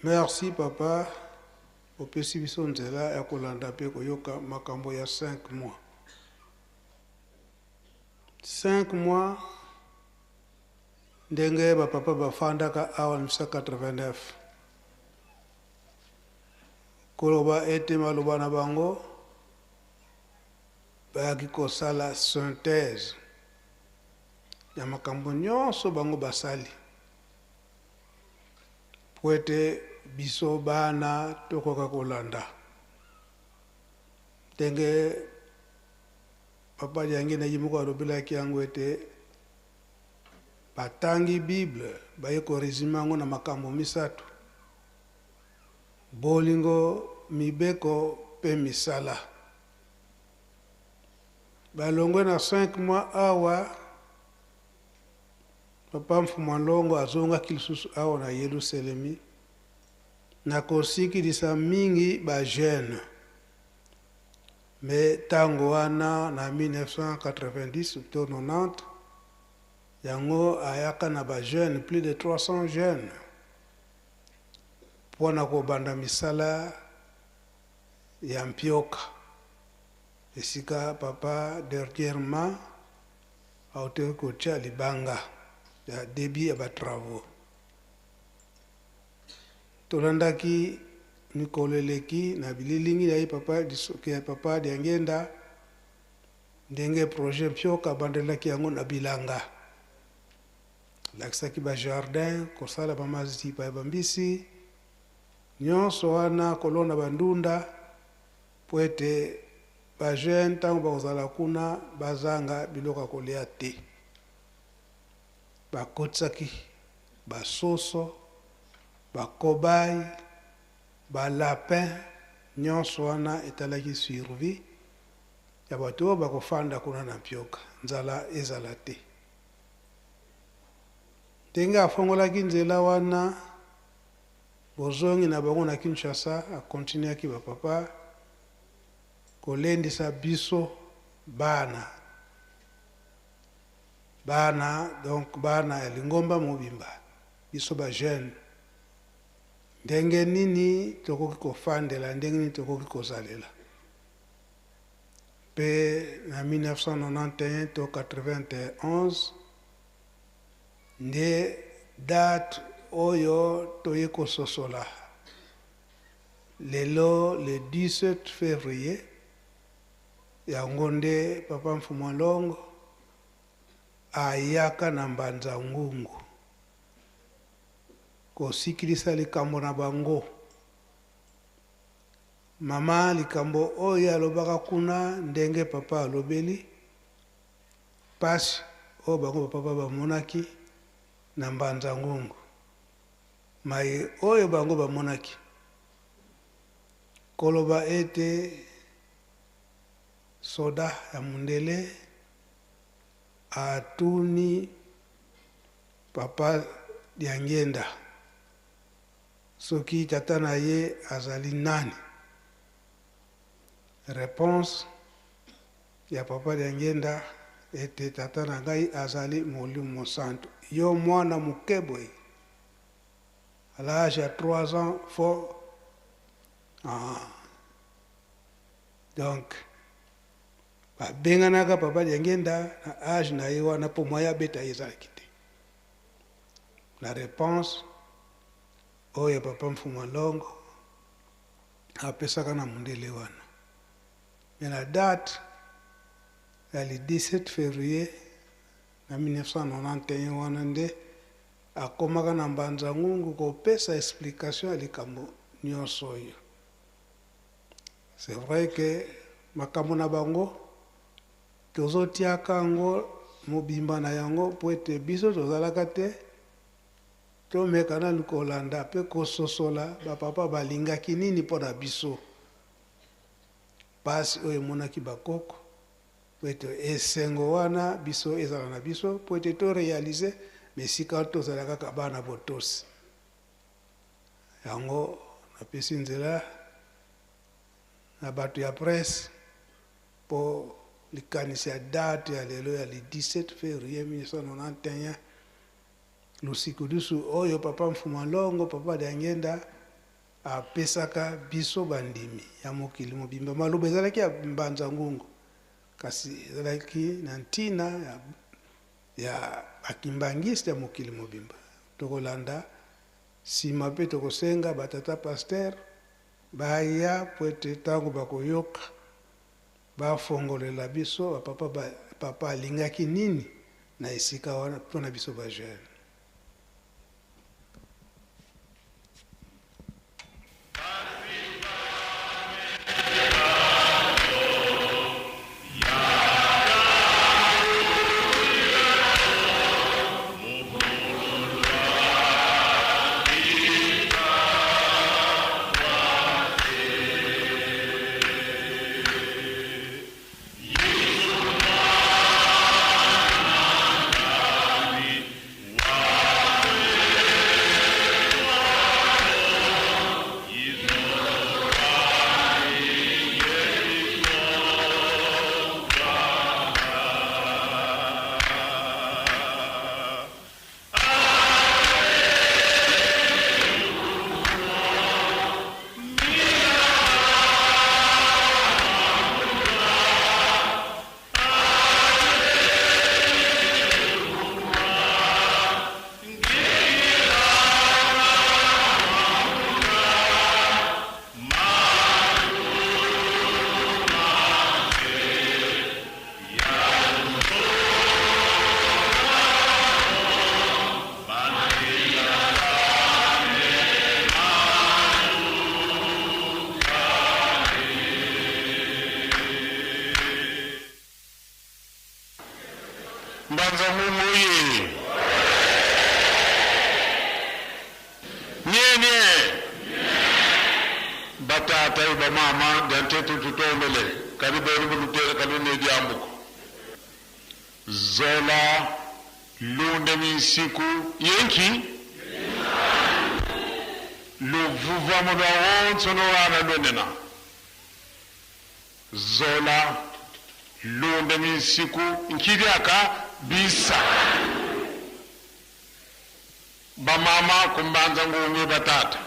Merci papa, opesi biso nzela ya kolanda mpe koyoka makambo ya 5 mois. 5 mois ndenge ba papa bafandaka awa na 1989, koloba ete maloba na bango bayaki kosala synthèse ya makambo nyonso bango basali mpo ete biso bana tokoka kolanda ndenge papa Diangienda ye moko alobelaki yango ete batangi Bible baye koresume yango na makambo misato: bolingo, mibeko mpe misala. Balongwe na 5 mois awa, papa Mfuma Longo azongaki lisusu awa na Yelusalemi na kosikilisa mingi ba jeune. Me ntango wana na 1990 to 90 yango ayaka na ba jeune, plus de 300 jeunes, mpona kobanda misala ya mpioka esika papa dernièrement autaki kotia libanga ya début ya batravaux. Tolandaki mikolo eleki na bililingi ya ye papa, ya papa Diangienda, ndenge projet mpioka abandelaki yango na bilanga, alakisaki bajardin, kosala bamazipa ya bambisi nyonso wana, kolona bandunda po ete bajeune ntango bakozala kuna bazanga biloko ya kolia te. Bakotisaki basoso, bakobai, balapin, nyonso wana etalaki survie ya bato oyo bakofanda kuna na mpioka, nzala ezala te. Ndenge afongolaki nzela wana, bozongi na bango na Kinshasa, akontinuaki bapapa kolendisa biso bana, bana donc bana ya lingomba mobimba, biso bajeune, ndenge nini tokoki kofandela, ndenge nini tokoki kozalela. Mpe na 1991 to 91 nde date oyo toye kososola lelo, le 17 février, yango nde papa Mfuma Longo ayaka na Mbanza Ngungu kosikilisa likambo na bango. Mama, likambo oyo alobaka kuna, ndenge papa alobeli pasi oyo bango bapapa bamonaki na Mbanza Ngungu, mai oyo bango bamonaki, koloba ete soda ya mundele atuni papa Diangienda soki tata na ye azali nani. Réponse ya papa Diangienda ete tata na ngai azali Molimo Mosantu. Yo mwana moke boye, à l'âge ya 3 ans, fo ah. Donc babenganaka papa Diangienda na âge na ye wana mpo moya abeta ye ezalaki te. La réponse oyo papa Mfuma Longo apesaka na mondele wana, mais la date ya le 17 février na 1991 wana nde akomaka na Mbanza Ngungu kopesa explication ya likambo nyonso oyo. C'est vrai que makambo na bango tozotiaka yango mobimba na yango po ete biso tozalaka te, tomeka nanu kolanda mpe kososola bapapa balingaki nini mpo na biso, pasi oyo emonaki bakoko, po ete esengo wana biso ezala na biso, po ete toréaliser mais esika tozala kaka bana botosi. Yango napesi nzela na bato ya presse mpo likanisi ya date ya lelo ya le 17 février 1991, lusikudusu oyo papa Mfuma Longo, papa Diangienda. Apesaka biso bandimi ya mokili mobimba. Maloba ezalaki ya Mbanza Ngungu, kasi ezalaki na ntina ya, ya ba-kimbanguiste ya mokili mobimba. Tokolanda sima mpe tokosenga ba tata pasteur baya mpo ete ntango bakoyoka bafongolela biso ba papa, ba, papa alingaki nini na esika wana mpo na biso ba jeune. Mbanza Ngungu oye! Nie nie! Batata e bamama diantetu tutombele kadi benu bulutele kadi ne diambuko. Zola lunde minsiku yenki luvuvamo lwa wonso no wana lwenena. Zola lunde minsiku nkiliaka bisa. Bamama kumbanza ngungu batata.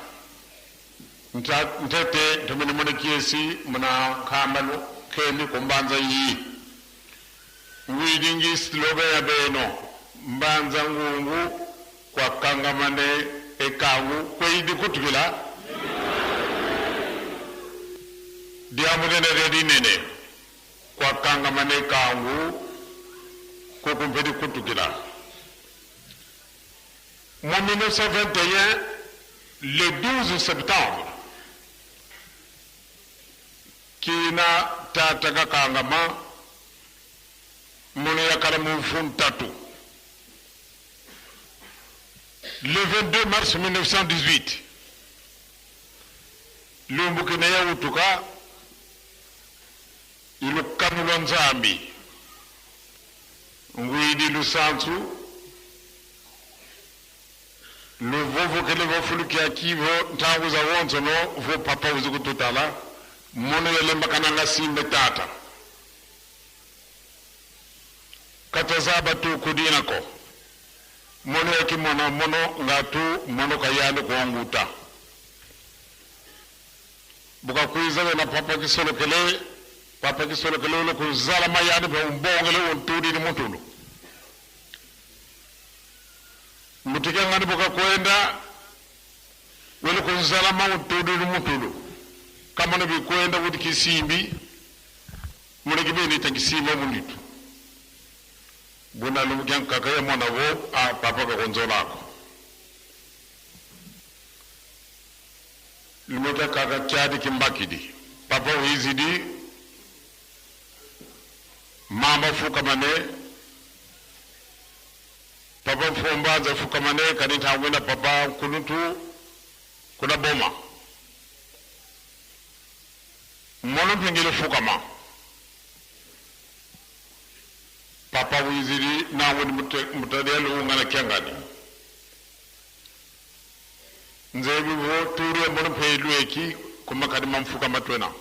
Ntete ntomene mone kiesi muna kambalo kendi kumbanza yi. Ngwidingi sloga ya beno mbanza ngungu kwa kangamane ekangu kweidi kutukila. Diamunene redinene kwa kangamane kangu kukumpedi kutukila. Mu 1921, le 12 septembre, kina tata kakangama munu yakala mufuntatu. Le 22 mars 1918, lumbukine ya utuka ilukanulwa nzambi ngwidi lusanzu luvuvukile vofulukia kivo ntangu za wonzo no vo papa uzi kututala munu yalemba kananga simbe tata katazaba tu kudinako mono yakimono mono ngatu mono kayande kuonguta buka kuiza na papa kisolokele papa kisolokele ulo kuzala mayande pa umbongele untudi ni mutulu mutike ngani buka kwenda wele kuzala ma untudi ni mutulu kama no bikwenda kuti kisimbi muleki bene ta kisimba munitu buna lumukya kaka ya mwana wo a papa ka konzolako lumukya kaka kyadi kimbakidi papa wizidi mama fukamane papa mfombanza fukamane kani tangwena papa kunutu kuna boma mono pengele fukama papa wiziri na woni mutadelo ungana kyangani nzebi vo turu ya mono pelu eki kumakadi mamfuka matwena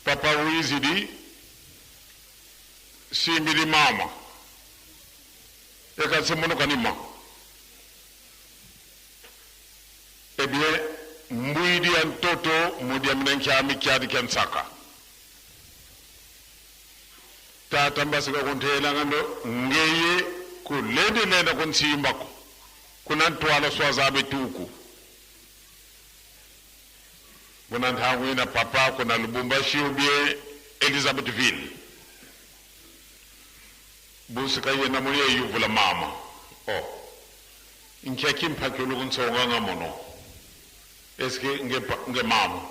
papa wiziri simbiri mama eka se mono kanima Eh bien, mbwidi ya ntoto mudiamina nkyami kyadi kya nsaka. Tata mbasika kunthelanga ndo ngeye kulendelenda kunsimbako kuna ntwala swazabe tuku kuna nthangu ina papa kuna Lubumbashi ubie Elizabethville busika yena muye yuvula mama oh nkya kimphakelo kunsonga ngamono eske nge, nge mama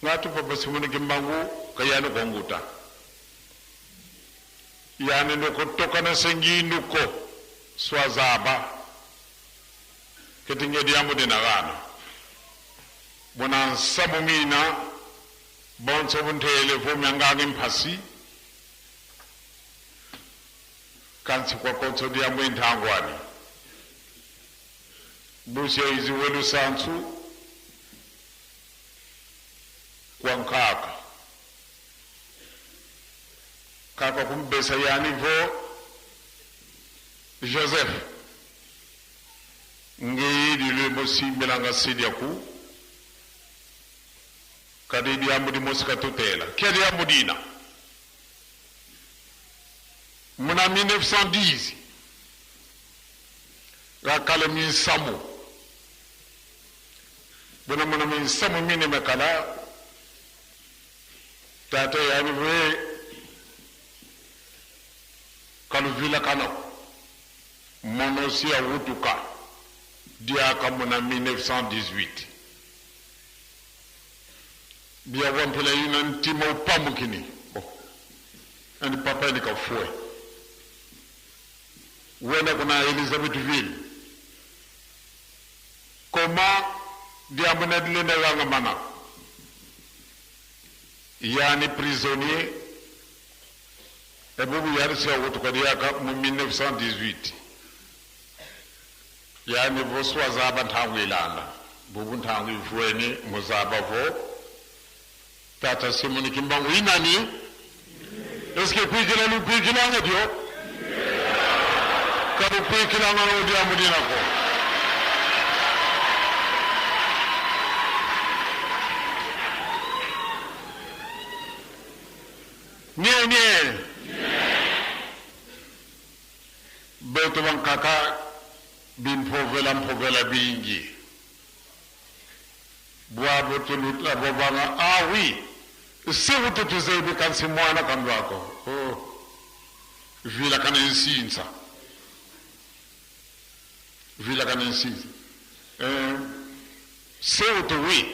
ngati papa simone kimbangu kayani konguta yani ndokotokana senginduko swazaba ketingedi yamudinagana bona nsabu mina bonso bunthele vumyangange mphasi kansi kwakotso diyambo inthangwani busya iziwelu sansu kwa nkaka kaka kumbesa yani vo Joseph ngeyidi lwembo simbilanga sidiaku kadi diambu di mosika tutela kia diambu dina muna 1910 gakale minsamu bona muna minsamu mine mekala tata yani ve kaluvila kano mono si awutuka diaka muna 1918 bia wampela yina ntima upambukini oh. Ani papa ni kafue wenda kuna Elizabethville koma diambu na dilenda wanga mana yani prisonnier ebubu yari si awutuka diaka mu 1918 yani voswa zaba nthangu ilanda bubu nthangu ifueni muzaba vo tata Simoni Kimbangu inani eske kuikila lu kuikilanga dio kadu kuikilanga no dia mudina ko nie nie beto bankaka bin povela povela bingi bwabo tuluta bobanga ah oui sewutu tuzebi kansi mwana kandwako oh vila kana insinsa vila kana insinsa eh sewutu oui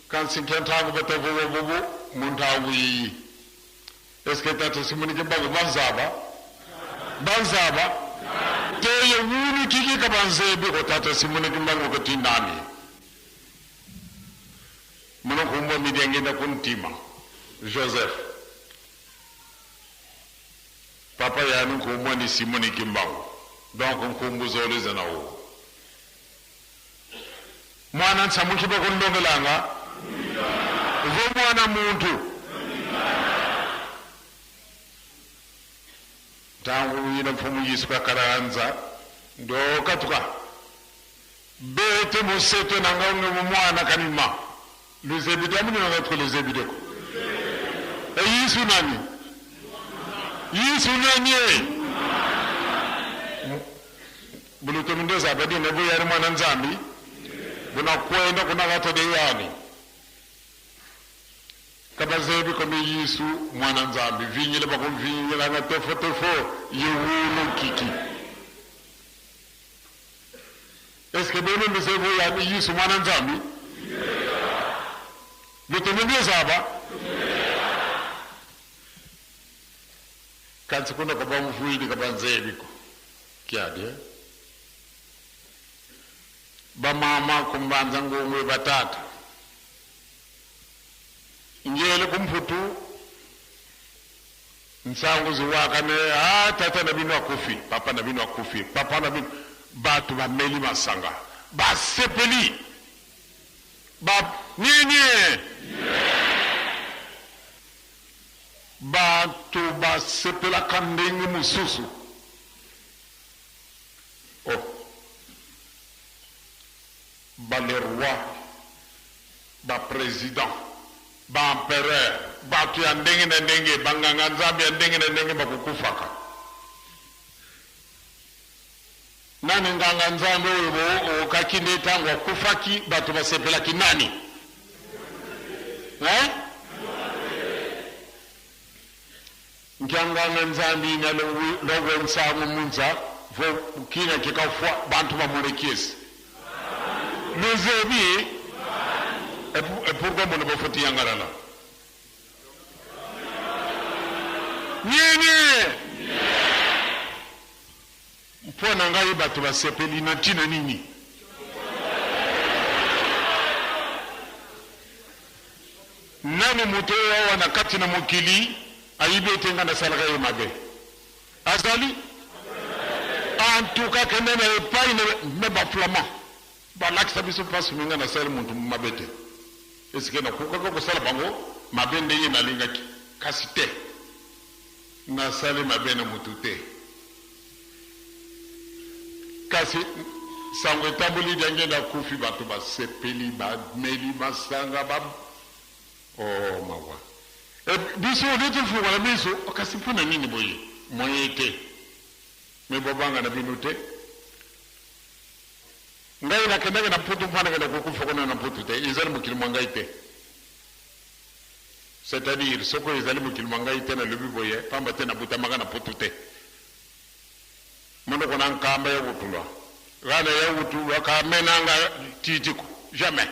kansi kentangu batavuwa bubu muntangu yiyi eske tata simuni kimbangu banzaba banzaba teye wunu kiki ka banzebi ko tata simuni kimbangu ko tindani muno kumbo midengenda kuntima Joseph papa yani nkumbo ni Simoni Kimbangu donc nkumbu zoleze na wo mwana nsamukiba kundongelanga vo mwana muntu ntangu yina mfumu Yesu kakaranza ndo katuka bete museto nanga mwana kanima luzebide amuni nanga tuko luzebide ko e Yesu nani Yesu nani buluto mindo zabadi ne bu yari mwana nzambi buna kwenda kuna gato de yani kabazebi komi Yesu mwana nzambi vinyile bakumvinyila na tefo tefo yewuno kiki eske beno misevo yani Yesu mwana nzambi luto zaba kansi kuna kaba mfuidi kaba nzebi ko kiadi eh? Bamama kumbanza ngongwe batata ngele kumputu nsangu ziwaka ne ah tata na bino akufi papa na bino akufi papa na bino batu bameli masanga basepeli ba nini bato basepelaka ndenge mosusu oh. Ba le roi, ba president, ba empereur, bato ya ndenge na ndenge, ba nganga nzambe ya ndenge na ndenge bakokufaka. Nani nganga nzambe oyo bookaki nde ntango akufaki bato basepelaki nani? Hein? Nkianganga nzambi ina logwe nsangu munza vo kina kikafwa bantu bamone kiesi luzebi et pourquoi mona bafoti yangalala nini mpo na ngai bato basepeli na ntina nini? Nani moto oyo awa na kati na mokili ayibi ete ngai nasalaka ye mabe? Azali? En tout cas, kende na epai na ba flamand balakisa biso mpasi mingi, ngai nasali moto mabe te. Esike nakokaka kosala bango mabe ndenge nalingaki, kasi te. Nasali mabe na moto te. Kasi sango etamboli Diangienda akufi bato basepeli bameli masanga ba oh mawa e biso olie tofungola miso kasi mpo na nini boye moyen te me bobanga na bino te ngai nakendaki na mputu mpo nakenda kokufa kuna na mputu te ezali mokili mwa ngai te. C'est à dire soki oyo ezali mokili mwa ngai te nalobi boye pamba te nabutamaka na poto te. Monoko na nkamba ya kutulwa gana ya kutulwa ka menanga titiko jamais.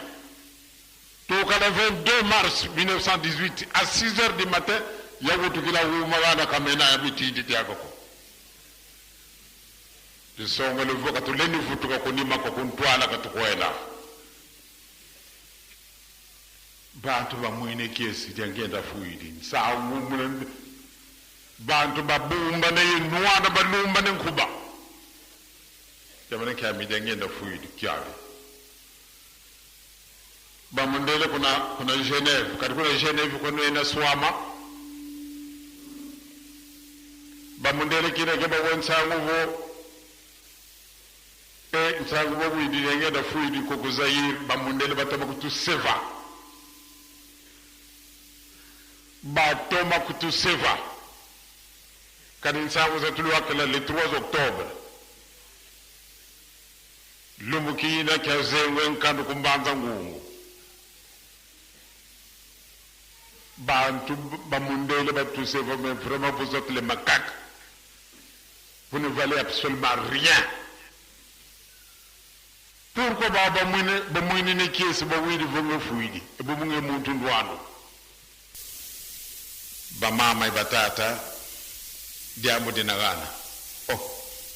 Toka le 22 mars 1918 à 6 heures du matin ya kutukila huma gana kamena ya bitindi tiakako. Lisongo livuka tuleni vutuka kunimako kuntwala katukwela. Bantu bamwine kiesi diangenda fuidi nsangu mune bantu babumba ne yenwana balumba ne nkuba yamane kyami diangenda fuidi kyali bamundele kuna kuna Geneve kati kuna Geneve kuna swama bamundele kile ke babonsangu vo E nsangu bobuidile ngenda fuidi ko ku Zaire bamundele batoma kutuseva batoma kutuseva kadi nsangu za tuluakela le 3 octobre lumbu kiyina kya zengwe nkandu kumbanza ngungu bantu bamundele batuseva mais vraiment vous êtes les macaques. Vous ne valez absolument rien. Pourquoi ba bamwine bamwinine kiesi bawili vonge fuidi ebomunge muntu ndwano bamama ibatata diambo dinagana oh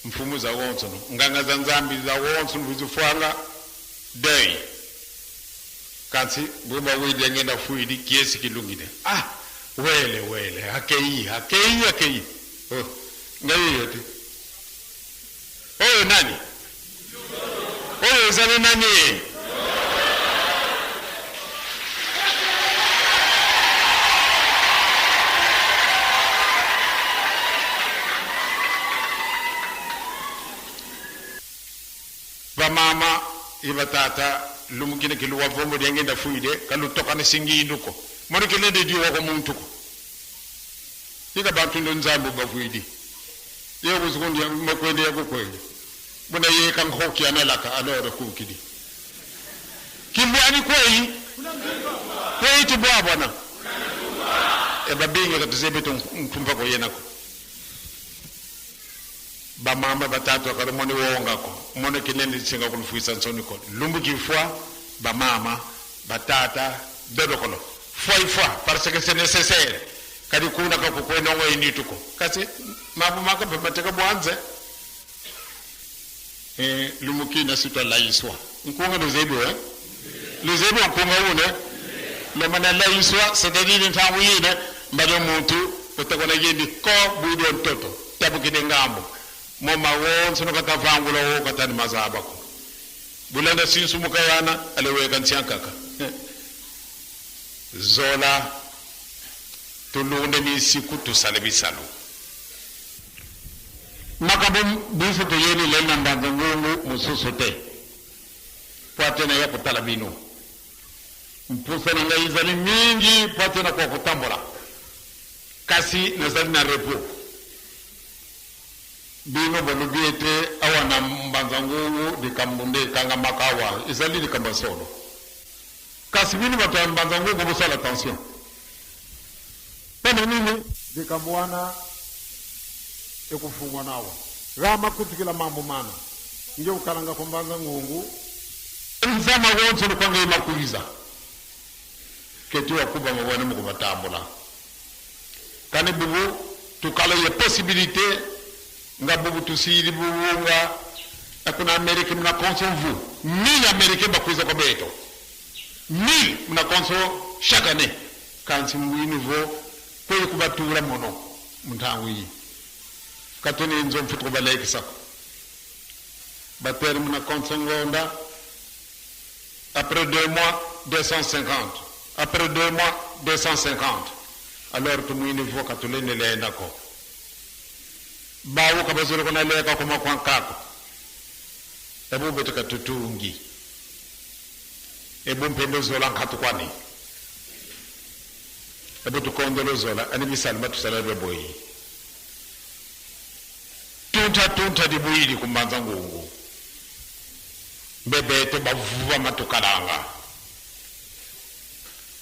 mfumu za wonsono nganga za nzambi za wonsono vizifwanga dei kasi bwe bawili yangenda fuidi kiesi kilungile ah wele wele hakei hakei hakei Oh, ngai oyo te. Oyo nani? Oyo ezali nani? Bamama ibatata lumukine kiluwa vombo lyangenda fuide kalutokana singinduko monikilende diwako muntuko Ika bantu ndo nzambe bavuidi ye kuzukundi makwende ya kukwende buna ye kankhoki analaka alora kukidi kimbwani kweyi kweyi tibwabwana e babinge katuzebe ntumpa koyenako bamama batatu akalo mone wongako mone kinene tsinga kulufuisa nsoniko lumbu kifwa bamama batata dodokolo foi foi parce que c'est nécessaire kadi kuna ka kukwenongo inituko kasi mabu maka bamateka bwanze eh, lumukina sitwa laiswa nkunga luzebi eh? Luzebi nkunga une lomana laiswa c'est-à-dire ntangu yine mbale muntu utakona yindi ko buido ntoto tabukide ngambo moma wonse nokatavangula wo katani mazabako Bulanda sinsumuka yana aleweka nsiankaka zola tulunde misiku tusale bisalu makambo biso toyeli lelo na mbanza ngungu mosusu te. Mpo ate naya kotala bino. Mposa na ngai ezali mingi mpo ate nakoka kotambola, kasi nazali na repos. Bino bolobi ete awa na Mbanza-Ngungu likambo nde ekangamaka awa. Ezali likambo ya solo. Kasi bino bato ya Mbanza-Ngungu bosala attention. Mpo na nini? Likambo wana ekofungwana awa. Gama kutukila mambo mana nge kukalanga ku Mbanza-Ngungu. Nzama wonso lukwanga imakuiza keti wakuba mabwana mukubatambula. Kani bubu tukala ye possibilité nga bubu tusili bubu nga akuna Amerique muna konso mvu 1000 Américains bakuiza kwa beto 1000 muna konso chaque année kansi mwini vo kweli kubatula mono muntangu iyi katoni nzo mfutu kubalekisako bateri muna konso ngonda après 2 mois 250, après 2 mois 250. Alors tumwini vo katuleni lendako bawo kabazole kona leka koma kwankako ebube katutungi ebumpendo zola nkhatu kwani ebutukondolo zola ani bisali batusala beboyi tuntha tuntha dibwili kumbanza ngungu mbebete bavuva matukalanga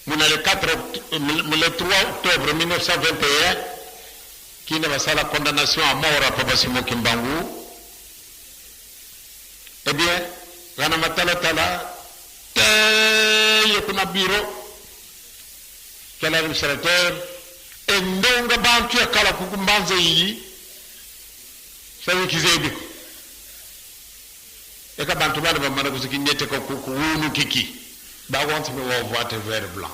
muna le 4 le 3 octobre 1921 kina basala condamnation à mort à Papa Simon Kimbangu. Eh bien, gana matalatala te kuna bureau quel administrateur endonga bantu ya kala kukumbanza iyi sabe kizebiko eka bantu bana bamana kuzikinyeteka kuwunu kiki bakonse bewavoate vert blanc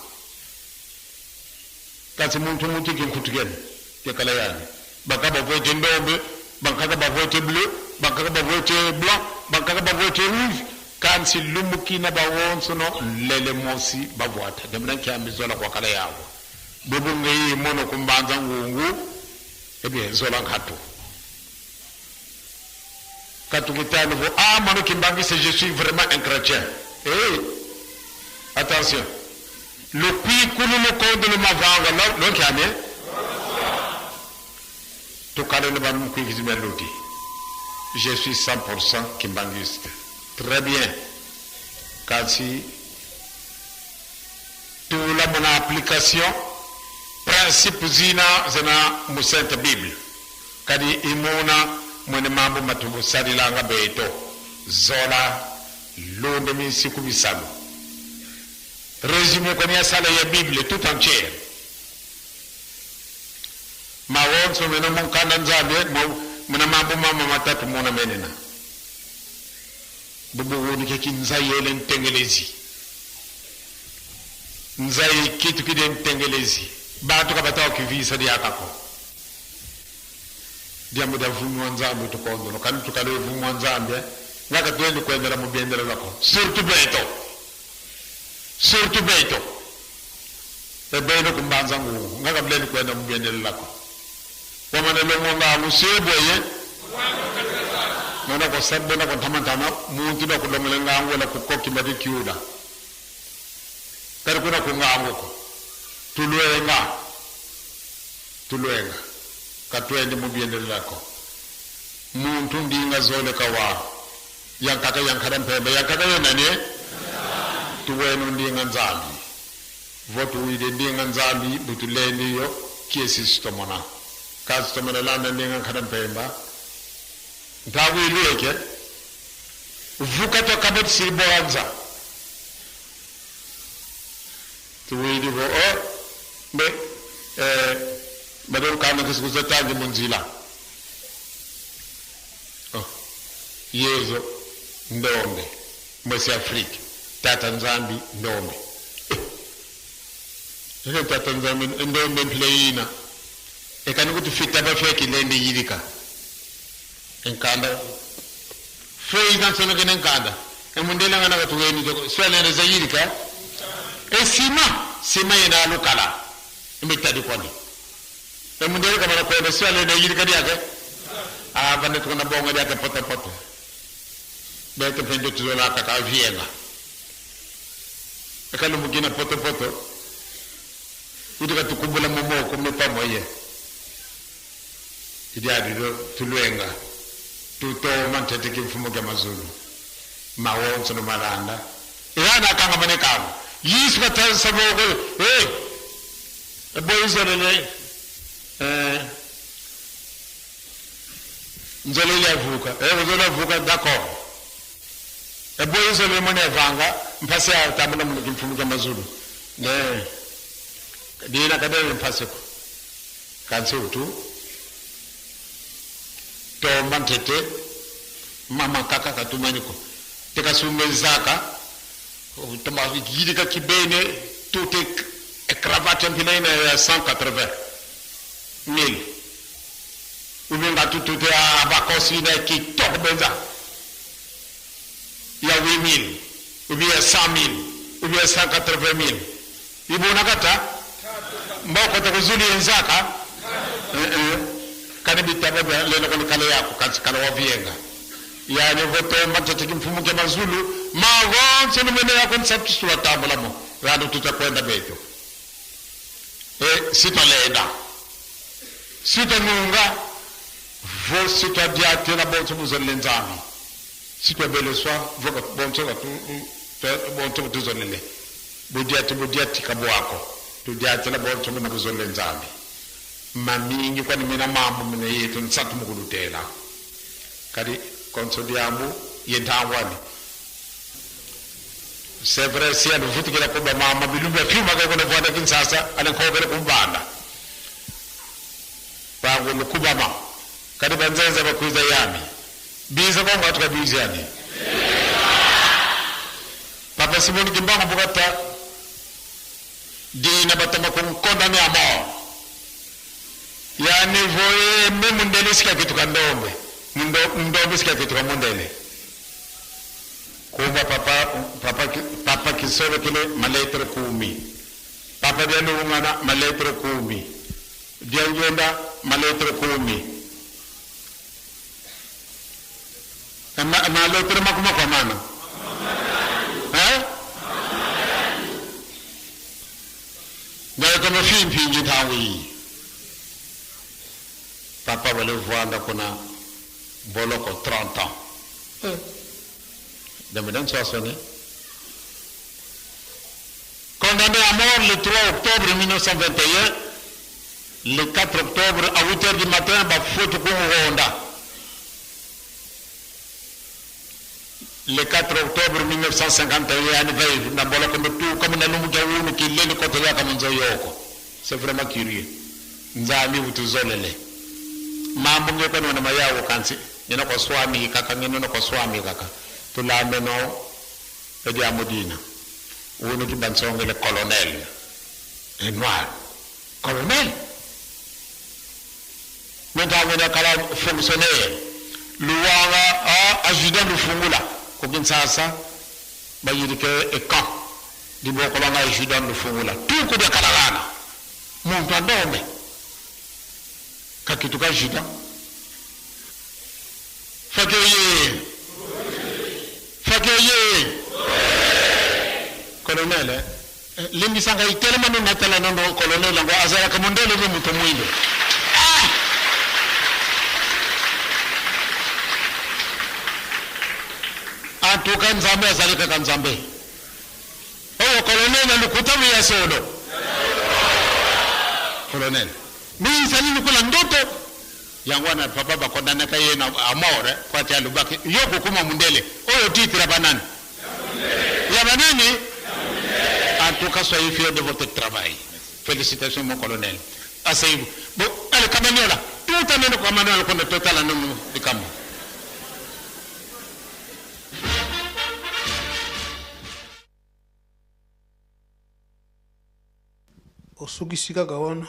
kasi muntu muntu kinkutukene kekala yani bakaba vote ndombe, bankaka bavote bleu, bankaka bavote blanc, bankaka bavote rouge, kansi lumukina bawonso no lele mosi bavwata demna nkyambi zola kwakala yawo bubungeyi mono kumbanza ngungu. Eh bien, zola nkhatu katukitani vo ah mono kimbangise, je suis vraiment un chrétien. Eh, attention, lukwikulu lukondo lumavanga lonkyame tukalele banu mukwikizi melodi, je suis 100% kimbangiste. Très bien, kasi tula muna application principe zina zina mu Sainte Bible kadi imuna mwene mambo matubusalilanga beto zola lunde minsiku bisalu résumé koni asala ya Bible tout entière mawonso mene munkanda Nzambe muna mambo mama matatu muna menena bubuwuni keki nzayele ntengelezi nzai kitu kide ntengelezi bantu kabatawa kivisa diakako diambo dia vumu wa Nzambe tukondolo kani tukalo vumu wa Nzambe ngaka twendi kuendela mubiendela lako, surtout beto, surtout beto ebene kumbanza ngungu ngaka bileni kuenda mubiendela lako wamane longo ngangu sieboye nona kosabona kontamantama muntu da kulongele ngangu wala kukokimba dikiuda kari kuna kunganguko tulwenga tulwenga katwende mubiendelelako muntu ndinga zoleka wa yankaka yankhala mpembe yankaka yonane tuwenu ndinga Nzambi votuwile ndinga Nzambi butulendiyo kiesi sitomona kasi tomona landa ndinga nkhala mpemba ntakwilweke vuka twakaba tisibonza tuwili vo o mbe badokana kisikuza tangi munzila oh. Yezo ndombe mwesi Afrika tata Nzambi ndombe eh. Tata Nzambi ndombe mphile yina ekani kuti fita bafyaki lende yilika enkanda feyi kansono kene nkanda emundele ngana katuweni swalende zayilika esima sima yena alukala imitadi kwani emundele kamana kwenda swalende yilika diake avane tukana bonga diake pote pote bete pende tuzola kaka vienga. Akalumukina poto-poto. Uti katukumbula momoko mepamwe ye. Idiadilo tulwenga. Tutoma ntete kimfumo kya mazulu. Mawonso no malanda. Irana akanga manekamo. Yesu katansa boko. Eh. Boyizolele. Eh. Nzolele avuka. Eh, nzolele avuka d'accord. Eboyizolele mone vanga mpasi ya tambula mu kimfumo kya mazulu. Ne. Dina kadere mpasi ko. Kansi utu. Tomba ntete mama kaka katumaniko. Tekasumbe zaka. Tomba yidika kibene tout est cravate mpina ina ya 180 mille. Ubenga tutute abakosi na kitoko benza. Ya 8000 ou bien 100 000 ou bien 180 000. Ibona kata mboko takuzuli enzaka kani bitaba bya lelo kani kale yako kansi kala wavienga yani votomba tete kimfumo kya mazulu magonse numene yako nsatu tambula mo rado tutakwenda beto e sitolenda sitonunga vo sitwadiatela bonso buzolele nzambi sitwabeleswa voka bonso bonso butuzolele budiati budiati kabwako tudiatela bonso buna buzolele nzambi mamingi kwani mina mambo mina yetu nsatu mukulutela kadi konso diambu yentangwani c'est vrai si aluvutikila kuba mama bilumbi afyuma kako na kinsasa alenkhokele kumbanda pangu lukubama kadi banzenza bakwiza yami biza kongo atuka biza yani papa simoni kimbangu bukata dina batama kunkondamner à mort. Yani voye me mundele sika kitu kandombe ndombe sika kitu kamundele kuba papa papa papa kisolo kile maletre 10 papa dialungana maletre 10 diangenda maletre 10 ma maletre makuma kwa mana eh ngayo kama fimpingi tawi papa wale vwanda kuna boloko 30 ans. Dem soixante. Condamné à mort le 3 octobre 1921, le 4 octobre à 8 heures du matin, ba faute Rwanda. Le 4 octobre 1951, yani veille, na boloko tout comme na lumu jawunu ki leli kote ya kama yoko. C'est vraiment curieux. Nzambi utuzolele. Mambo ngeko na mayawo kansi. Ngena kwa swami kaka ngena kwa swami kaka. Tulambe no edi amudina. Uno ki bansongele colonel. E noir. Colonel. Menta ngena kala fonctionnaire. Luwanga a adjudant lufungula. Ko Kinshasa bayirike e camp. Di boko langa adjudant lufungula. Tout ko de kalagana. Muntu andombe. Kakituka adjudant. Fakeye. Fakeye. Colonel, limbisanga itelema no natala nondo colonel ngo azala kamondele no muto mwindo. Ah! En tout cas nzambe azali kaka nzambe. Oyo colonel na lukuta ya solo. Colonel. Mi sali lukola ndoto yango wana papa bakondanaka ye na à mort po ati alobaki yo kokoma mundele oyo titre banani ya banani. En tout cas, soyez fiers de votre travail. Félicitations, mon colonel. Asseyez-vous. Bon, allez, Kamaniola. Tout à l'heure, Kamaniola, qu'on est total à nous, de Kambo. Osukisi kaka wana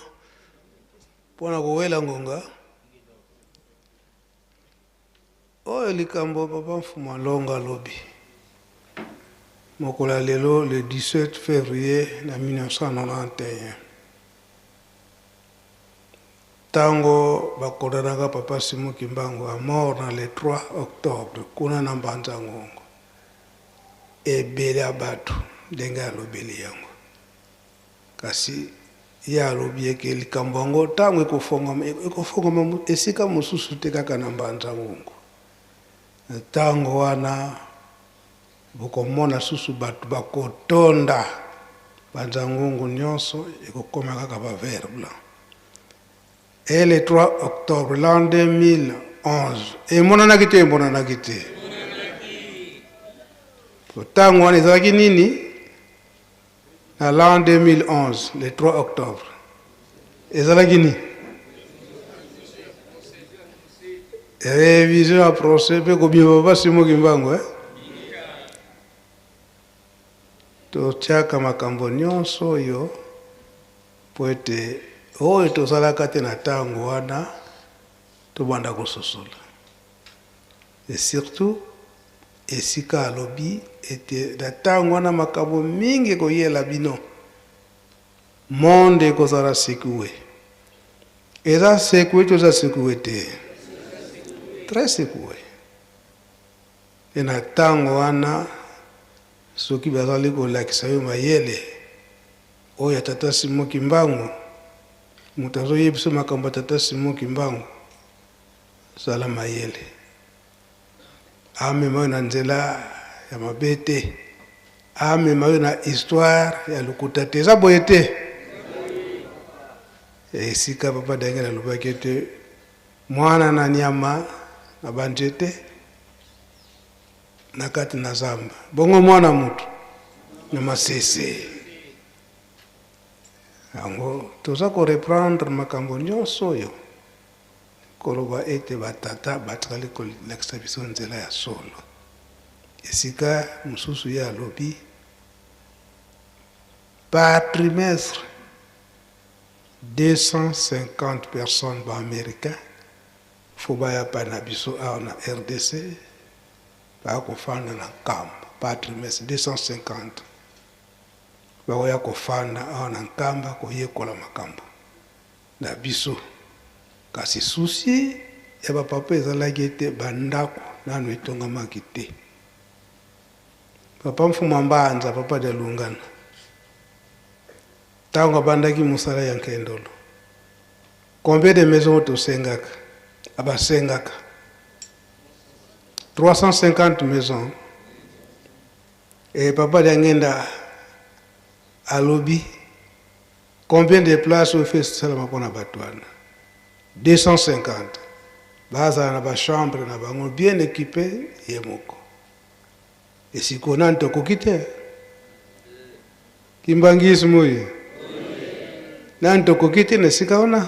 mpona kowela ngonga oyo likambo papa Mfumu Alonga alobi mokolo ya lelo le 17 février na 1991 ntango bakondanaka papa Simon Kimbangu à mort na le 3 octobre kuna na Mbanza Ngongo, ebele ya bato ndenge alobeli yango. Kasi ye alobi eke likambo yango ntango ekofongwama, ekofongwama esika mosusu te kaka na Mbanza Ngungu. Na ntango wana bokomona susu bato bakotonda Mbanza Ngungu nyonso, ekokoma kaka ba vert blanc. Et le 3 octobre l'an 2011 emonanaki te, emonanaki te. Ntango wana ezalaki nini? Na l'an 2011 le 3 octobre ezalaki nini? Révision ya procès mpe kobima papa Simon Kimbangu, eh? Totiaka makambo nyonso oyo mpo ete oyo tozalaka te na ntango wana tobanda kososola. Et surtout esika alobi ete na ntango wana makambo mingi ekoyela bino, monde ekozala secoué. Eza secoué to eza secoué te? Très secoué. Mpe na ntango wana soki bazali kolakisa yo mayele oyo ya tata Simon Kimbangu, moto azoyebisa makambo ya tata Simon Kimbangu, zala mayele, amema yo na nzela ya mabe te, amema yo na histoire ya lokuta te. Eza boye te? Esika papa Daniel alobaki ete mwana na nyama na banzete na kati na zamba, bongo mwana moto na masese. Yango toza koreprendre makambo nyonso oyo koloba ete batata batikali kolakisa biso nzela ya solo. Esika mosusu ye alobi par trimestre 250 personnes ba américain fo baya pa na biso awa na RDC, baya kofanda na Nkamba. Par trimestre 250 bakoya kofanda awa na Nkamba koyekola makambo na biso. Kasi souci ya bapapa ezalaki ete bandako nano etongamaki te. Papa Mfuma Mbanza, papa Dialungana, ntango abandaki mosala ya Nkendolo, combien de maisons tosengaka? Abasengaka 350 maisons. E papa Diangenda alobi combien de places oyo fe esalama mpona bato wana? 250. Bazala na bachambre na bango bien équipé ye moko. Esiko nani tokoki te? Kimbanguisme oyo nani tokoki te na esika wana?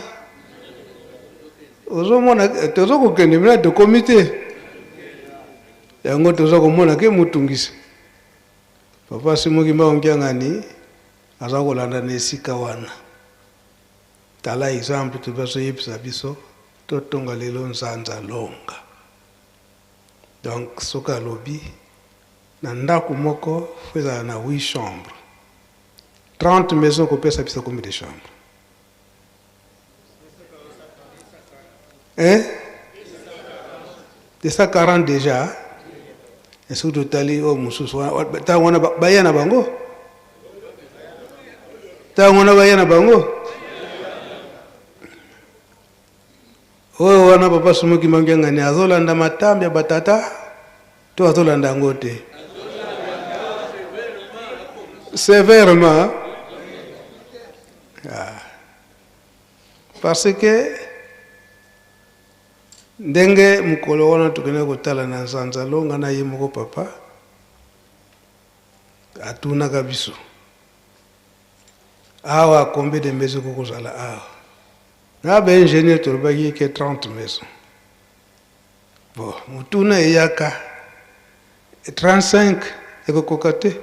Ozomona toza kokende mina tokomi te, yango toza komona ke motungisi papa Simon Kimbangu Kiangani aza kolanda na esika wana. Tala exemple tobazoyebisa biso totonga lelo Nzanza Longa. Donc soki alobi na ndako moko fo ezala na 8 chambres, 30 maisons kopesa biso combien de chambres? Eh? 240 déjà. Soki totali oyo mosusu ntango wana baya na bango, ntango wana baya na bango oyo wana, papa Simon Kimbangu Kiangani azolanda matambe ya batata to azolanda yango te sévèrement? Ah. Parce que ndenge mokolo wana tokende kotala na Nzanza Longa na ye moko papa atunaka biso awa combien de maison kokozala awa. Na baingénieur tolobaki ke 30 maison. Bon, motuna eyaka, 35 ekokoka te?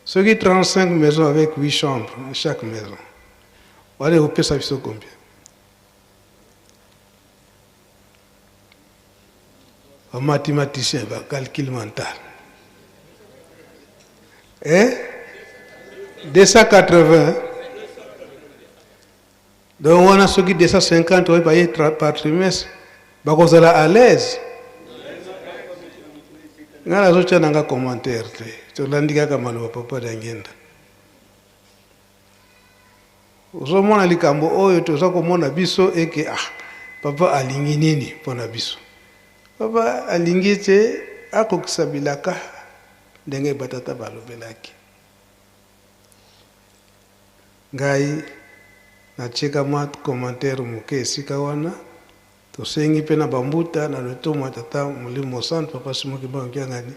Soki 35 maisons avec 8 chambres chaque maison, wana ekopesa biso combien? Bamathématicien, bacalcul mental, eh? 280. Donc wana soki 250 oyo baye par trimestre, bakozala à l'aise. Ngai nazotya na nga commentaire te, tolandi kaka maloba Papa Diangienda. Ozomona likambo oyo toza komona biso eke ah papa alingi nini mpo na biso? Papa alingi te akokisa bilaka ndenge batata balobelaki. Ngai natieka mwa commentaire moke esika wana. Tosengi mpe na bambuta na lotomo ya Tata Molimo Mosantu, Papa Simon Kimbangu Kiangani,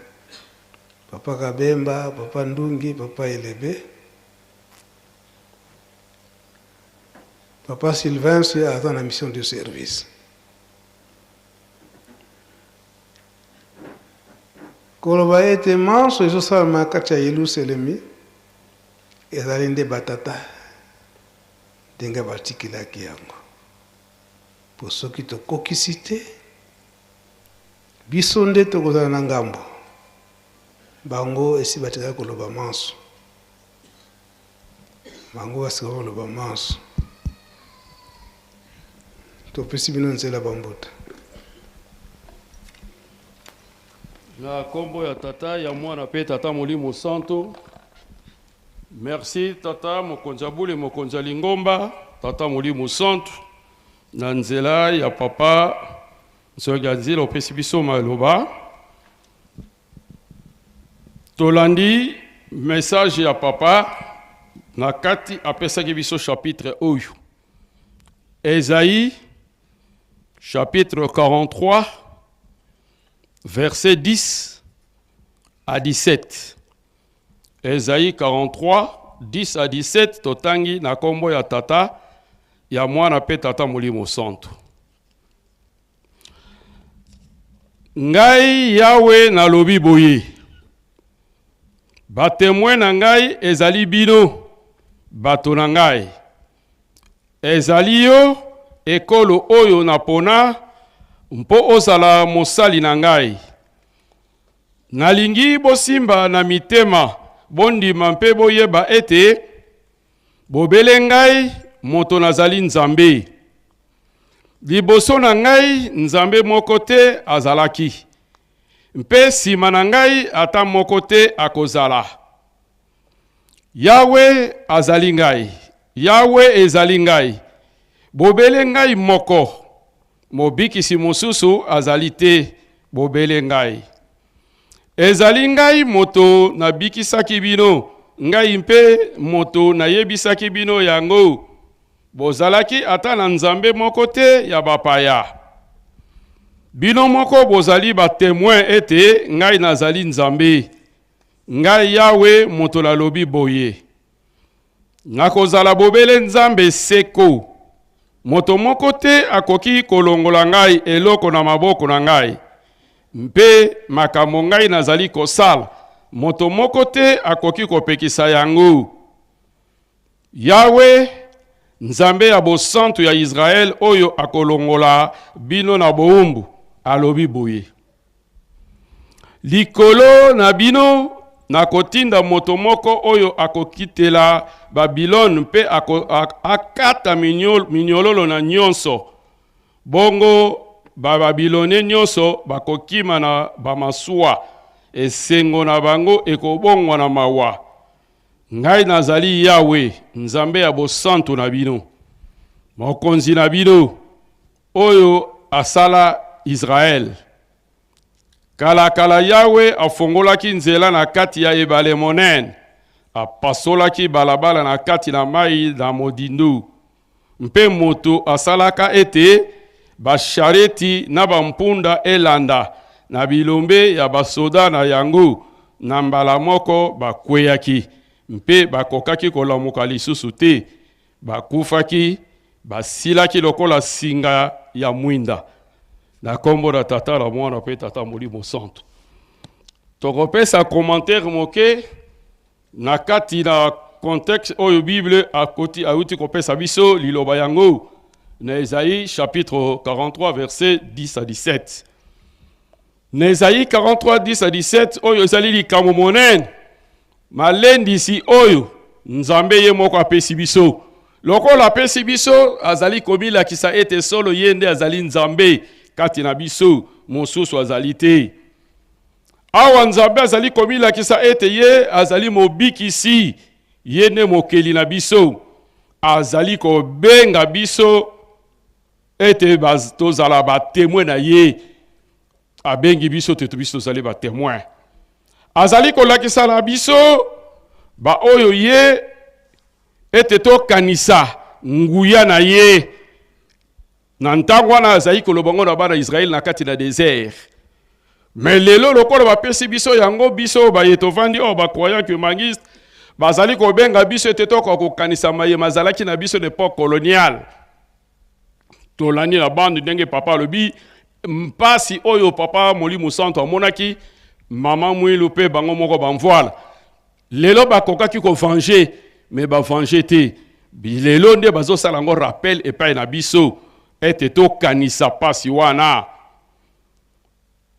Papa Kabemba, Papa Ndungi, Papa Elebe, Papa Sylvain si aza na mission de service. Koloba ete manso ezosalama kati ya Yelusalemi ezali nde batata ndenge batikelaki yango. Mpo soki tokokisi te, biso nde tokozala na ngambo. Bango esi batikali koloba manso. Bango basika koloba manso. Topesi bino nzela bambuta. Na kombo ya Tata, ya Mwana pe Tata Molimo Santo. Merci Tata Mokonzi ya bule, Mokonzi ya lingomba, Tata Molimo Santo, na nzela ya Papa Nsoki ya nzela opesi biso maloba. Tolandi message ya Papa na kati apesaki biso chapitre oyo. Esaïe chapitre 43 verset 10 à 17. Esaïe 43 10 à 17 totangi na kombo ya Tata, ya Mwana pe Tata Molimo Santu. Ngai Yawe nalobi boye, batemwe na ngai ezali bino, bato na ngai. Ezali yo, ekolo oyo napona mpo ozala mosali na ngai. Nalingi bosimba na mitema, bondima mpe boyeba ete bobele ngai moto nazali Nzambe. Liboso na ngai Nzambe moko te azalaki, mpe nsima na ngai ata moko te akozala. Yawe azali ngai, Yawe ezali ngai, bobele ngai moko. Mobikisi mosusu azali te, bobele ngai. Ezali ngai moto nabikisaki bino, ngai mpe moto nayebisaki bino yango. Bozalaki ata na nzambe moko te ya bapaya. Bino moko bozali batemwe ete ngai nazali Nzambe. Ngai Yawe moto nalobi boye. Nakozala bobele Nzambe seko. Moto moko te akoki kolongola ngai eloko na maboko na ngai, mpe makambo ngai nazali kosala, moto moko te akoki kopekisa yango. Yawe, Nzambe ya bosantu ya Yisraele oyo akolongola bino na bowumbu, alobi boye. Likolo na bino nakotinda moto moko oyo akokitela Babilone mpe akata minyololo na nyonso. Bongo Bababilonie nyonso bakokima na bamasuwa, esengo na bango ekobongwana mawa. Ngai nazali Yawe, Nzambe ya bosantu na bino, Mokonzi na bino, oyo asala Israele. Kalakala Yawe afongolaki nzela na kati ya ebale monene, apasolaki balabala na kati na mai na modindo, mpe moto asalaka ete bashareti na bampunda elanda na bilombe ya basoda na yango, na mbala moko bakweyaki mpe bakokaki kolamuka lisusu te. Bakufaki, basilaki lokola singa ya mwinda. Na kombo na Tata, na Mwana mpe Tata Molimo Santu. Tokopesa commentaire moke na kati na contexte oyo Bible akoti auti kopesa biso liloba yango na Esaïe chapitre 43 verset 10 à 17. Na Esaïe 43 10 à 17 oyo ezali likambo monene Malendisi oyo Nzambe ye moko apesi biso. Lokola apesi biso, azali komilakisa ete solo ye nde azali Nzambe kati na biso, mosusu azali te. Awa Nzambe azali komilakisa ete ye azali Mobikisi, ye nde Mokeli na biso. Azali kobenga biso ete tozala batemwe na ye. Abengi biso te biso tozali batemoin. Azali kolakisa na biso baoyo ye ete tokanisa nguya na ye. Na ntango wana azali koloba ngo na bana Israël na kati na desert. Mais lelo lokola bapesi biso yango, biso baye tovandi oyo bacroyant kimbanguiste bazali kobenga biso ete tokoka kokanisa maye mazalaki na biso na epoque coloniale. Tolandi na bande ndenge papa alobi mpasi oyo papa Molimo Santo amonaki, mama Mwilu mpe bango moko bamvoila. Lelo bakokaki ko venger, mais ba venger te. Lelo nde bazosala yango rappel epai na biso ete tokanisa pasi wana.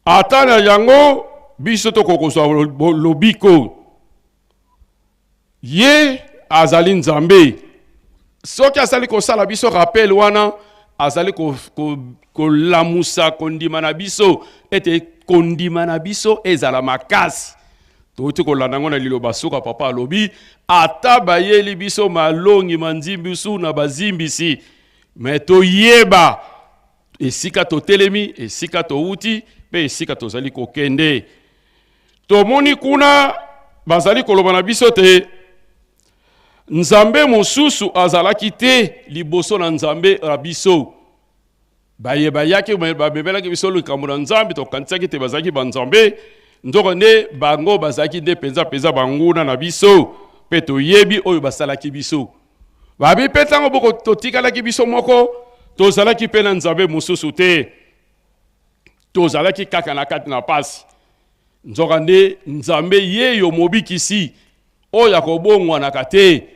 Ata na yango biso tokokozwa lobiko. Ye azali Nzambe. Soki azali kosala biso rappel wana, azali kolamusa kondima na biso ete kondima na biso ezala makasi. Touti kolanda yango na liloba suka, papa alobi ata bayeli biso malongi manzimbisu na bazimbisi, me toyeba esika totelemi, esika touti mpe esika tozali kokende. Tomoni kuna bazali koloba na biso te Nzambe mosusu azalaki te liboso na Nzambe na biso. Baye bayaki bamemelaki biso likambo na Nzambe, tokanisaki te bazalaki banzambe, nzoko nde bango bazalaki nde mpenza mpenza banguna na biso, mpe toyebi oyo basalaki biso. Babi mpe ntango boko totikalaki biso moko, tozalaki mpe na Nzambe mosusu te, tozalaki kaka na kati na pasi. Nzokande Nzambe yeyo mobikisi oyo akobongwanaka te,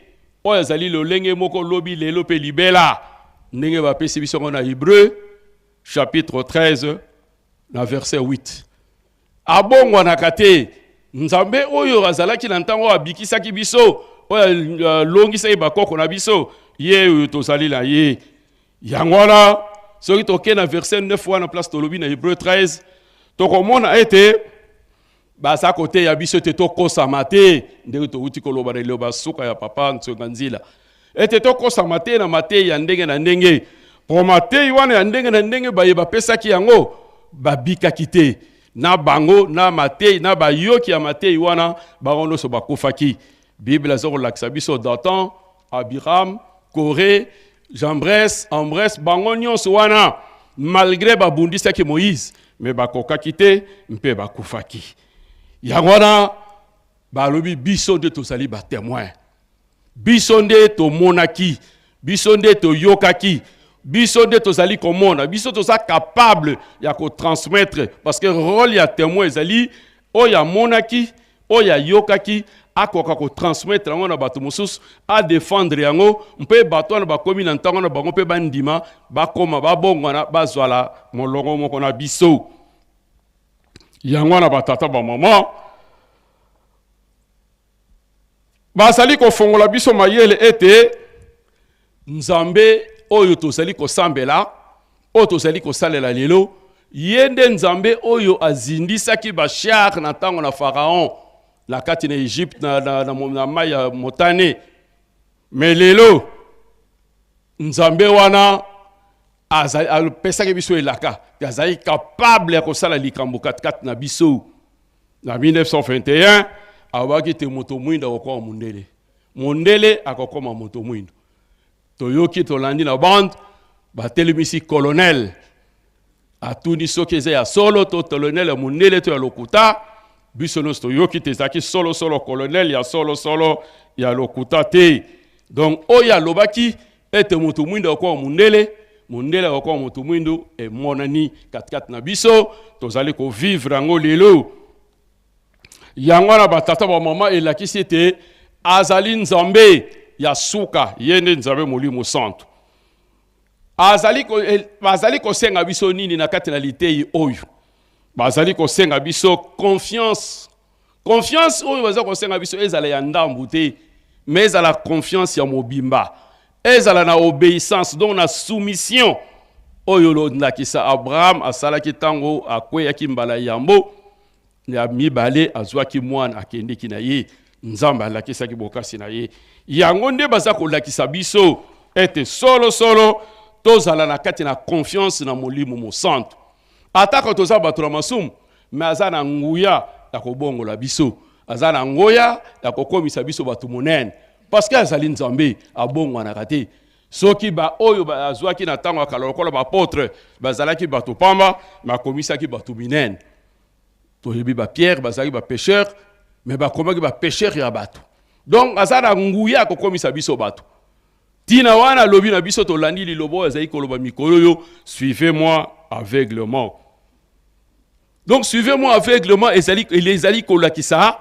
oyo azali lolenge moko lobi, lelo mpe libela, ndenge bapesi biso yango na Hébreu chapitre 13 na verset 8. Abongwanaka te. Nzambe oyo azalaki na ntango oyo abikisaki biso, oyo alongisaki bakoko na biso, ye oyo tozali na ye. Yango wana soki tokei na verset 9 wana place tolobi na Hébreu 13, tokomona ete baza koteya biso ete tokosama te, ndenge towuti koloba na liloba suka ya papa Nsonga Nzila, ete tokosama te na mateyi ya ndenge na ndenge, po mateyi wana ya ndenge na ndenge baye bapesaki yango babikaki te na bango na mateyi na bayoki ya mateyi wana, bango nyonso bakufaki. Bible aza kolakisa biso Datan, Abiram, Kore, Jambres, Ambres, bango nyonso wana malgré babundisaki Moïse, mais bakokaki te mpe bakufaki. Yango wana balobi biso nde tozali ba témoin, biso nde tomonaki, biso nde toyokaki, biso nde tozali komona, biso toza capable ya kotransmettre, parce que rôle ya témoin ezali oyo amonaki, oyo ayokaki, akoka kotransmettre yango na bato mosusu, adefendre yango, mpe bato wana bakomi na ntango na bango mpe bandima, bakoma, babongwana, bazwala molongo moko na biso. Yango wana batata bamama bazali kofongola biso mayele ete Nzambe oyo tozali kosambela, oyo tozali kosalela lelo, ye nde Nzambe oyo azindisaki bashar na ntango na Pharaon na kati na Egypte na, na, na, na mai ya Motane. Me lelo Nzambe wana apesaki biso elaka, azali capable ya kosala likambo katikati na biso. Na 1921 alobaki te moto mwindo akokoma mondele, mondele akokoma moto mwindo. Toyoki, tolandi na bande, batelemisi colonel, atuni soki eza ya solo to colonel ya mondele to ya lokuta. Biso nyonso toyoki te ezalaki solosolo colonel ya solosolo, ya lokuta te. Donc oyo alobaki ete moto mwindo akokoma mondele, mondele akokoma moto mwindo, emonani katikati na biso, tozali kovivre yango lelo. Yango wana batata bamama elakisi ete azali Nzambe ya suka, ye nde Nzambe Molimo Santu. Azali kosenga biso nini na kati na liteyi oyo? Bazali kosenga biso confiance. Confiance oyo baza kosenga biso ezala ya ndambu te, mais ezala confiance ya mobimba, ezala na obéissance, donc na soumission oyo ndakisa Abraham asalaki ntango akweyaki mbala yambo. Ya mibale azwaki mwana akendeki na ye. Nzambe alakisaki bokasi na ye. Yango nde baza kolakisa biso ete solo solo tozala na kati na confiance na Molimo Mosantu. Atako toza bato na masumu, me aza na nguya ya kobongola biso, aza na ngoya ya kokomisa biso bato monene, parce que azali Nzambe, abongwanaka te. Soki baoyo bazwaki na ntango ya kala lokola bapotre bazalaki bato pamba, bakomisaki bato minene. Toyebi ba Pierre bazalaki ba pêcheur, mais bakomaki ba pêcheur ya bato. Donc aza na nguya ya kokomisa biso bato. Tina wana alobi na biso, tolandi liloba oyo azali koloba mikolo oyo, suivez-moi aveuglement. Donc suivez-moi aveuglement ezali, ezali kolakisa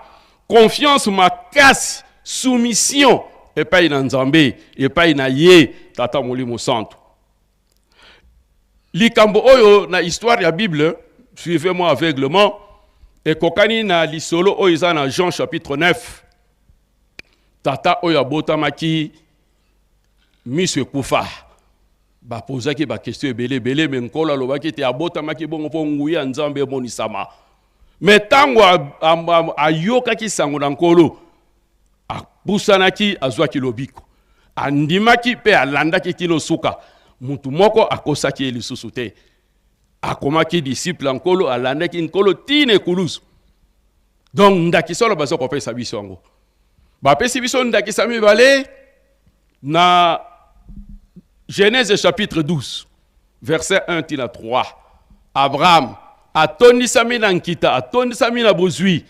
confiance makasi, soumission epai na Nzambe, epai na ye Tata Molimo Santu. Likambo oyo na histoire ya Bible, suivez-moi aveuglement, ekokani na lisolo oyo eza na Jean chapitre 9. Tata oyo abotamaki miso ekufa, bapozaki bakestio ebele ebele, me Nkolo alobaki ete abotamaki bongo mpo nguya ya Nzambe emonisama. Me ntango ayokaki sango na Nkolo, apusanaki, azwaki lobiko, andimaki mpe alandaki kino suka. Mutu moko akosaki ye lisusu te. Akomaki disciple ya Nkolo, alandaki Nkolo tina ekulusu. Donc ndakisa oyo baza kopesa biso yango, bapesi biso ndakisa mibale na Genèse chapitre 12 verset 1 tina 3. Abraham atondisami na nkita, atondisami na bozwi,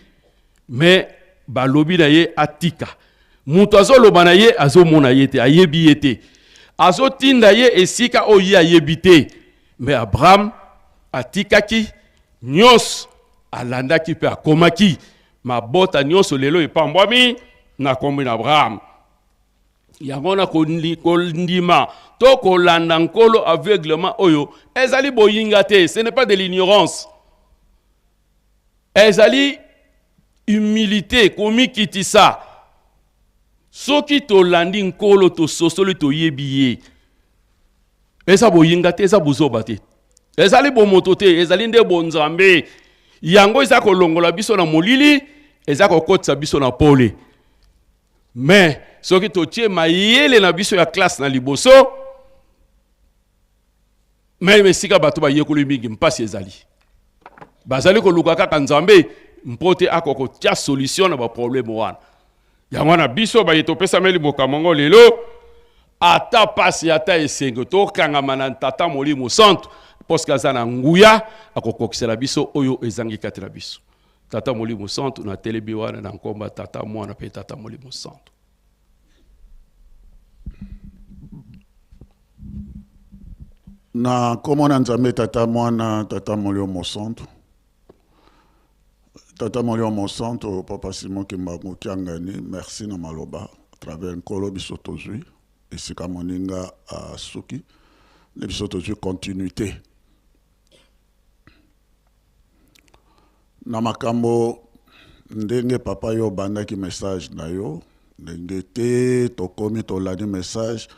me balobi na ye atika. Moto azoloba na ye azomona ye te, ayebi ye te, azotinda ye esika oyo ye ayebi te. Me Abraham atikaki nyonso, alandaki mpe akomaki mabota nyonso lelo epambwami na kombo na Abraham. Yango na kondima to kolanda Nkolo aveuglement oyo ezali boyinga te, ce n'est pas de l'ignorance, ezali humilité, komikitisa. Soki tolandi Nkolo, tososoli, toyebi ye, eza boyinga te, eza bozoba te, ezali bomoto te, ezali nde bonzambe. Yango eza kolongola biso na molili, eza kokotisa biso na pole. Me soki totie mayele na biso ya classe na liboso, meme esika bato bayekoli mingi, mpasi ezali. Bazali koluka kaka Nzambe mpo te akoka kotia solution na baproblème wana. Yango wana biso baye topesameli bokambo yango lelo, ata pasi ata esengo, tokangama na Tata Molimo Santu, parce que aza na nguya akokokisela biso oyo ezangi kati na biso. Tata Molimo Santu, natelemi wana na nkomba Tata, Mwana mpe Tata Molimo Santu. Na nkombo na Nzambe Tata, Mwana, Tata Molimo Mosantu. Tata Molimo Mosantu, Papa Simon Kimbangu Kiangani, merci na maloba à travers Nkolo biso tozwi esika moninga asuki nde biso tozwi continuité na makambo ndenge papa yo obandaki message na yo, ndenge te tokomi tolandi message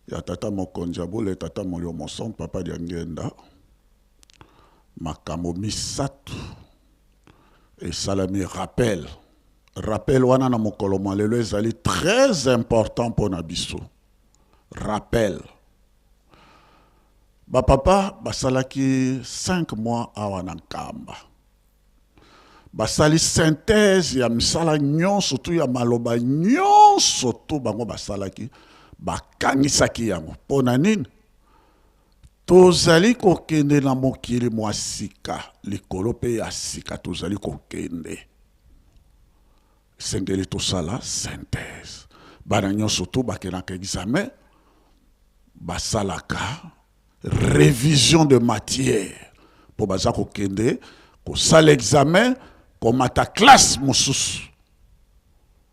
ya tata mokonzi ya bule, tata Molimo Mosantu, papa Diangenda. Makambo misato esalami rappel. Rappel wana na mokolo mwa lelo ezali très important mpo na biso. Rappel. Ba papa basalaki 5 mois awa na Nkamba. Basali synthèse ya misala nyonso tu, ya maloba nyonso tu bango basalaki, bakangisaki yango. Mpo na nini? Tozali kokende na mokili mwa sika, likolo mpe ya sika tozali kokende. Esengeli tosala synthèse. Bana nyonso tu bakendaka examen, basalaka révision de matière mpo baza kokende kosala examen, komata classe mosusu,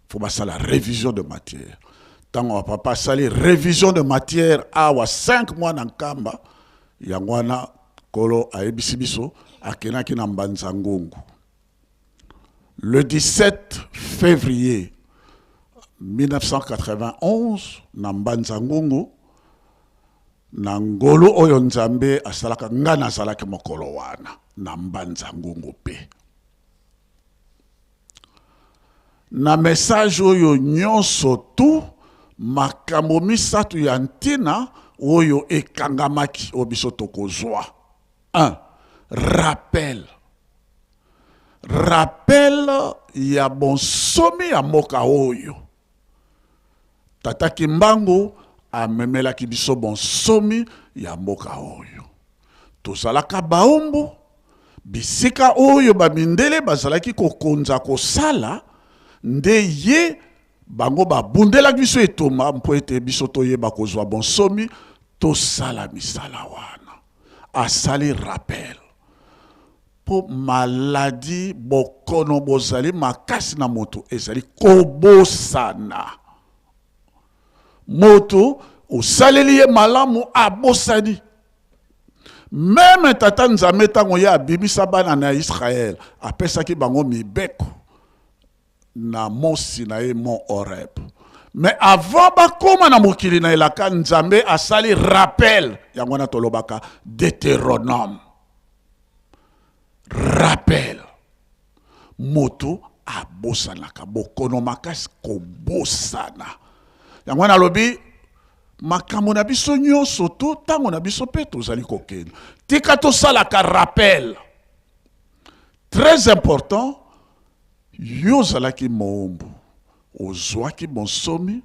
fo basala révision de matière. Ntango papa asali révision de matière awa 5 mois na Nkamba, yango wana Nkolo ayebisi biso akendaki na Mbanza Ngungu le 17 février 1991 na Mbanza Ngungu. Na ngolu oyo Nzambe asalaka, nga nazalaki mokolo wana na Mbanza Ngungu mpe. Na message oyo nyonso tu, makambo misatu ya ntina oyo ekangamaki oyo biso tokozwa. 1. Rappel. Rappel ya bonsomi ya mboka oyo. Tata Kimbangu amemelaki biso bonsomi ya mboka oyo. Tozalaka baombo bisika oyo bamindele bazalaki kokonza kosala, nde ye bango babundelaki biso etumba mpo ete biso toyeba kozwa bonsomi, tosala misala wana. Asali rappel mpo maladi bokono bozali makasi na moto ezali kobosana. Moto osaleli ye malamu abosani. Meme tata Nzambe ntango ye abimisa bana na Israël, apesaki bango mibeko na mont Sinaï, mont Horeb. Mais avant bakoma na mokili na elaka, Nzambe asali rappel, yango wana tolobaka Deutéronome. Rappel. Moto abosanaka, bokono makasi kobosana. Yango wana alobi makambo na biso nyonso to ntango na biso mpe tozali kokende, tika tosalaka rappel. Très important. Yo ozalaki moombo, ozwaki bonsomi,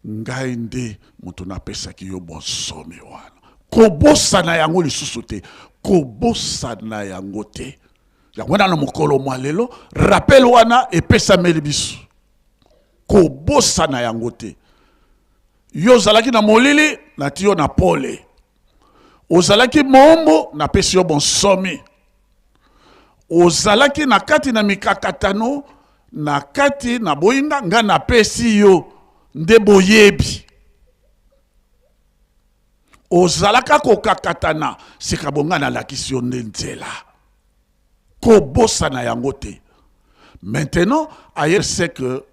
ngai nde moto napesaki yo bonsomi wana. Kobosana yango lisusu te, kobosana yango te. Yango wana na mokolo mwa lelo, rappel wana epesameli biso. Kobosana yango te. Yo ozalaki na molili, natii yo na pole. Ozalaki moombo, napesi yo bonsomi. Ozalaki na kati na mikakatano, na kati na boyinga, nga napesi yo nde boyebi. Ozalaka kokakatana, sika bo nga nalakisi yo nde nzela. Kobosana yango te. Maintenant, ailleurs c'est que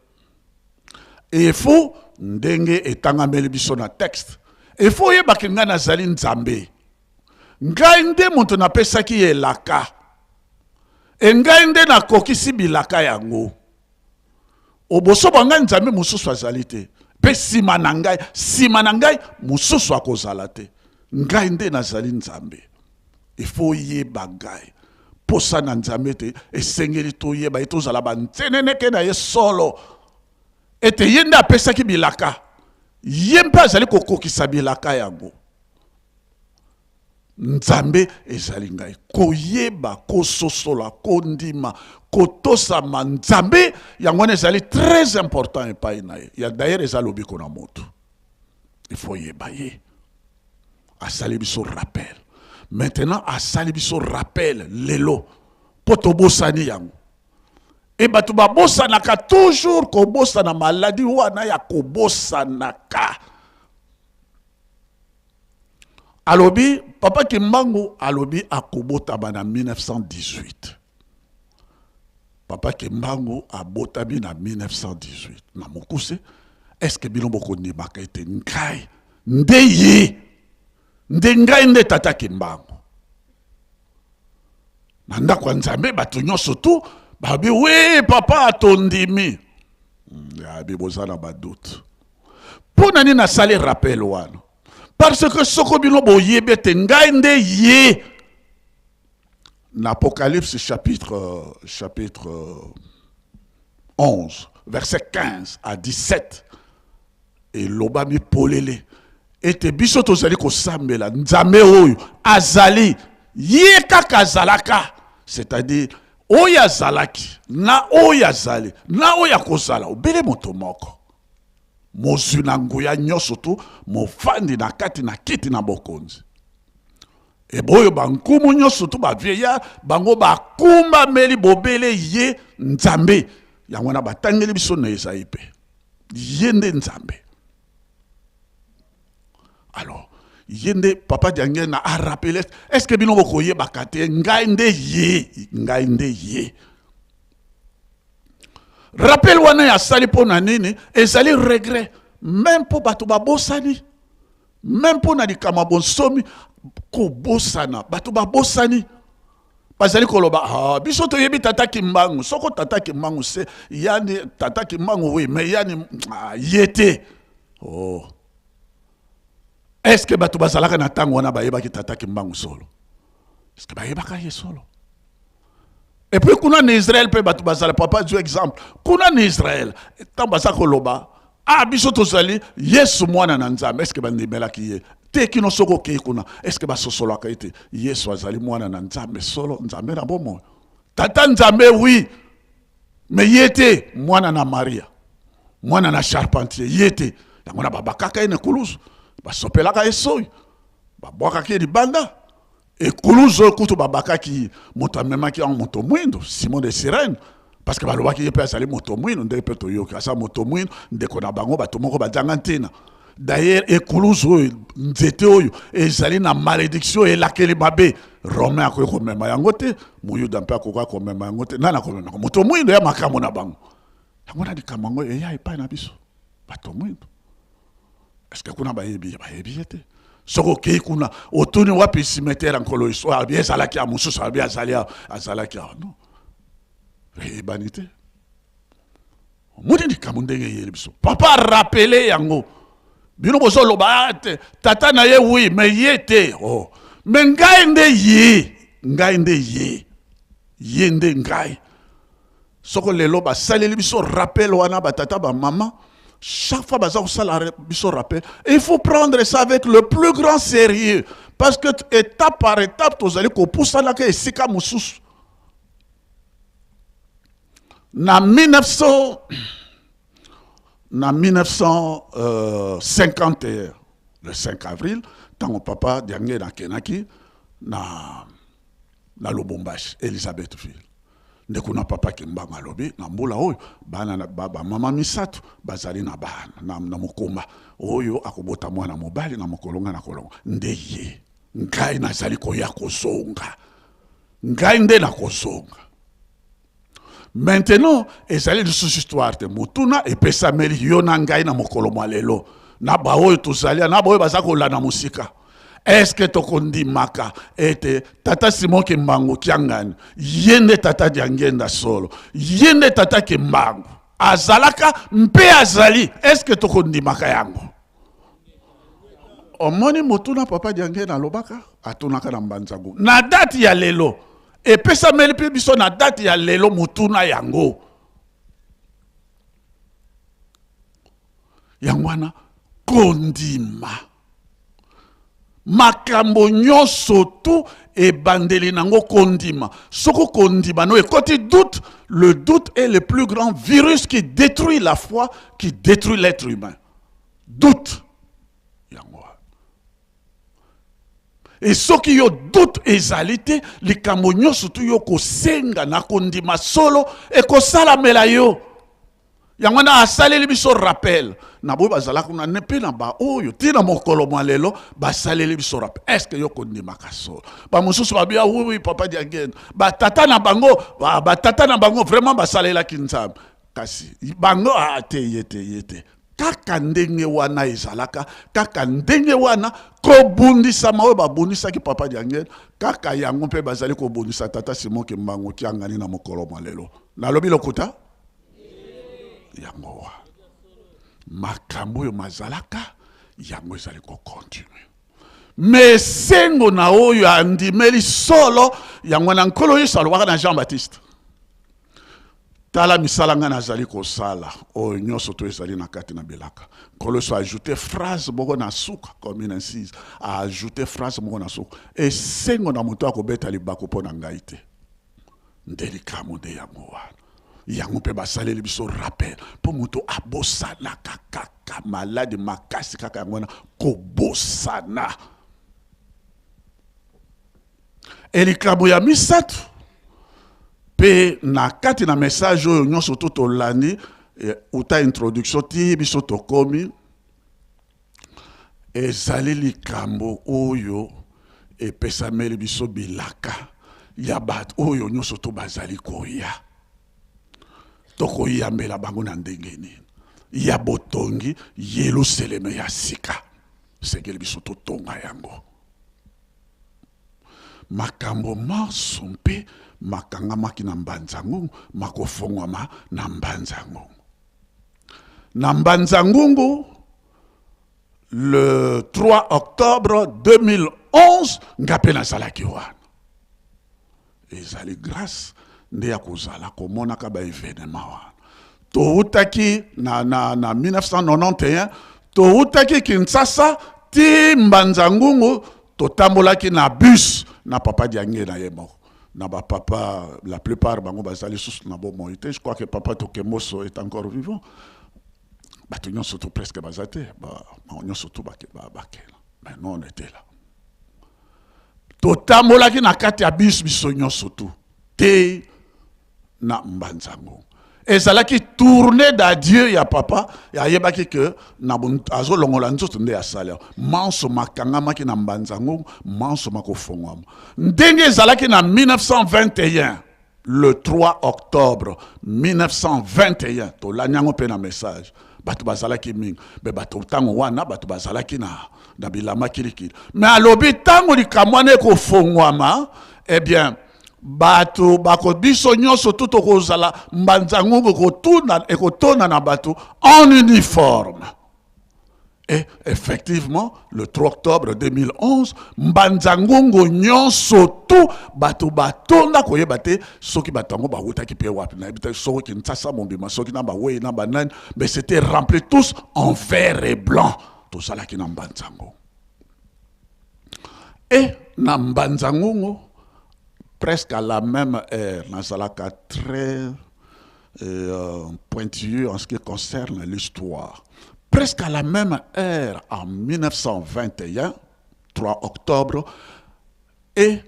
il faut ndenge etangameli biso na texte, il faut oyebaki nga nazali Nzambe. Ngai nde moto napesaki ye elaka, e ngai nde nakokisi bilaka yango. Oboso bwa ngai Nzambe mosusu azali te, mpe nsima na ngai, nsima na ngai mosusu akozala te. Ngai nde nazali Nzambe. Il faut oyeba ngai. Posa na Nzambe ete esengeli toyeba ye, tozala banzeneneke na ye solo, ete ye nde apesaki bilaka, ye mpe azali kokokisa bilaka yango. Nzambe ezali ngai. Koyeba, kososola, kondima, kotosama Nzambe, yango wana ezali très important epai na ye. Ya d'ailleurs eza lobiko na moto. Il faut yeba ye. Asali biso rappel. Maintenant asali biso rappel lelo po tobosani yango. E bato babosanaka toujours kobosana, maladi wana ya kobosanaka. Alobi Papa Kimbangu alobi akobotama na 1918. Papa Kimbangu abotami na 1918 na mokuse. Est-ce que bino bokondimaka ete ngai nde ye, nde ngai nde Tata Kimbangu? Na ndako ya Nzambe bato nyonso tu babi we papa tondimi. Abi boza na ba doute. Mpo na nini nasali rappel wana? Parce que soko bino boyebi ete ngai nde ye. Na Apocalypse chapitre 11 verset 15 à 17 elobami polele ete biso tozali kosambela Nzambe oyo azali ye kaka azalaka, c'est-à-dire oyo azalaki na oyo azali na oyo akozala obele moto moko, mozwi na nguya nyonso tu, mofandi na kati na kiti na bokonzi. Eboyo bankumu nyonso tu bavieillard bango bakumbameli bobele ye Nzambe. Yango wana batangeli biso na Esaïe mpe ye nde Nzambe. Alors ye nde Papa Diangienda a rappelé, est-ce que bino bokoyebaka te ngai nde ye, ngai nde ye. Rappel wana ya sali mpo na nini? Ezali regret même mpo bato babosani, même mpo na likambo ya bonsomi kobosana, bato babosani. Bazali koloba, ah, biso toyebi tata Kimbangu. Soko tata Kimbangu se yani tata Kimbangu, oui, mais yani, ah, ye te. Oh. Est-ce que bato bazalaka na ntango wana bayebaki tata Kimbangu solo? Est-ce que bayebaka ye solo? Et puis kuna na Israël mpe bato bazala, papa zwa exemple, kuna na Israël ntango baza koloba, ah, biso tozali Yesu mwana na Nzambe, est-ce que bandimelaki ye te? Kino soki okei kuna, est-ce que basosolaka ete Yesu azali mwana na Nzambe solo, Nzambe na bomoi, tata Nzambe, oui, mais ye te mwana na Maria, mwana na charpentier, ye te. Yango na babakaka ye na ekuluzu, basopelaka ye soyi, babwakaki ye libanda. Ekuluzu oyo kutu babakaki ye, moto amemaki yango moto mwindo, Simon de Cyrène, parce que balobaki ye mpe azali moto mwindo, ndenge mpe toyoki aza moto mwindo, ndeko na bango, bato moko bazanga ntina. D'ailleurs ekuluzu oyo, nzete oyo ezali na malédiction, elakeli mabe. Romain akoki komema yango te, moyuda mpe akoki komema yango te. Nani akomema? Moto mwindo ya makambo na bango. Yango na likambo yango eya epai na biso bato mwindo. Est-ce que kuna bayebi ye? Bayebi ye te. Soki okei kuna, otuni wapi cimetière ya Nkolo Yesu, abi ezalaki ya mosusu, abi azali awa, azalaki awa. Non, eyebani te. Omoni likambo ndenge eyeli biso, papa rappele yango. Bino bozoloba, ah, te tata na ye, oui, mais ye te. Oh, mais ngai nde ye, ngai nde ye, ye nde ngai. Soko lelo basaleli biso rappel wana, batata bamama, chaque fois baza kosala biso rappel, il faut prendre ça avec le plus grand sérieux, parce que étape par étape tozali kopusanaka esika mosusu. Na 1900, na 1951, le 5 avril, ntango papa Diange nakenaki na Lubumbashi, Elizabethville, nde kuna papa Kimbangu alobi na mbula oyo bana na bamama misato bazali na bana na mokumba oyo akobota mwana mobali na mokolo ngai na kolonga nde ye ngai nazali koya kozonga, ngai nde nakozonga. Maintenant ezali lisusu histoire te. Motuna epesameli yo na ngai na mokolo mwa lelo, na baoyo tozali, na baoyo baza kolanda mosika: est-ce que tokondimaka ete tata Simon Kimbangu Kiangani ye nde tata Diangenda solo, ye nde tata Kimbangu azalaka mpe azali? Est-ce que tokondimaka yango? Omoni motuna papa Diangenda alobaka, atunaka na Mbanzango na date ya lelo, epesameli mpe biso na date ya lelo motuna yango. Yango wana kondima makambo nyonso tu ebandeli nango kondima. Soko kondima no ekoti doute, le doute est le plus grand virus qui détruit la foi, qui détruit l'être humain. Doute yango wana. E soki yo doute ezali te, likambo nyonso tu yo kosenga na kondima solo ekosalamela yo. Yango wana asaleli biso rappel na boyo bazalaka kuna ne mpe na baoyo ntina mokolo mwa lelo basaleli biso rappel: est ce que yo kondimaka solo? Bamosusu babia, oui, oui, papa Diangenda, batata na bango, batata na bango vraiment basalelaki Nzambe, kasi bango, ah, te, ye te, ye te. Kaka ndenge wana ezalaka, kaka ndenge wana kobundisama oyo babundisaki papa Diangenda, kaka yango mpe bazali kobundisa tata Simon Kimbangu Kiangani na mokolo mwa lelo. Nalobi lokuta? Yango wana makambo oyo mazalaka, yango ezali kocontinuer. Mais esengo na oyo andimeli solo. Yango wana Nkolo Yesu alobaka na Jean Baptiste: tala misala ngai nazali kosala, oyo nyonso to ezali na kati na bilaka. Nkolo Yesu ajoute phrase moko na suka, comme une incise, ajoute phrase moko na suka: esengo na moto akobeta libaku mpo na ngai te. Nde likambo nde yango wana. Yango mpe basaleli biso rappel mpo moto abosanaka kaka maladi makasi, kaka yango wana kobosana. Elikambo ya misato mpe na kati na message oyo nyonso to tolandi uta introduction ti biso tokomi, ezali likambo oyo epesameli biso bilaka ya bato oyo nyonso to bazali koya. Tokoyambela bango na ndenge nini ya botongi Yelusaleme ya sika? Esengeli biso totonga yango. Makambo manso mpe makangamaki na Mbanza-Ngungu makofongwama na Mbanza-Ngungu. Na Mbanza-Ngungu, le 3 octobre 2011, nga mpe nazalaki wana. Ezali grâce nde ya kozala komonaka ba evenement wana. Towutaki na, na, na 1991, towutaki Kinshasa ti Mbanza-Ngungu, totambolaki na bus na papa Diange na ye moko. Na ba papa, la plupart bango bazali susu na bomoi te. Je crois que papa Tokemoso est encore vivant. Bato nyonso tout presque baza te, ba nyonso tout bakela. Mais nous on était là. Totambolaki na kati ya bus biso nyonso tout te na Mbanza-Ngungu. Ezalaki tournée d'adieu ya papa, ayebaki que na azolongola nzoto nde asali. Manso makangamaki na Mbanza-Ngungu, manso makofongwama. Ndenge ezalaki na 1921, le 3 octobre 1921, tolandi yango mpe na message. Bato bazalaki mingi, me bato ntango wana bato bazalaki na bilamba kilikili. Me alobi ntango likambo wana ekofongwama, eh bien bato bako biso nyonso tu tokozala Mbanza-Ngungu ekotonda na bato en uniforme. Et effectivement, le 3 octobre 2011, Mbanza-Ngungu nyonso tu bato batonda koyeba te soki bato yango bawutaki mpe wapi, nayebi te soki Kinshasa mobima, soki na bawei na banani, mais c'était rempli tous en vert et blanc. Tozalaki na Mbanza-Ngungu. Et na Mbanza-Ngungu, presque à la même heure, nazalaka très pointilleux en ce qui concerne l'histoire. Presque à la même heure, en 1921, 3 octobre, et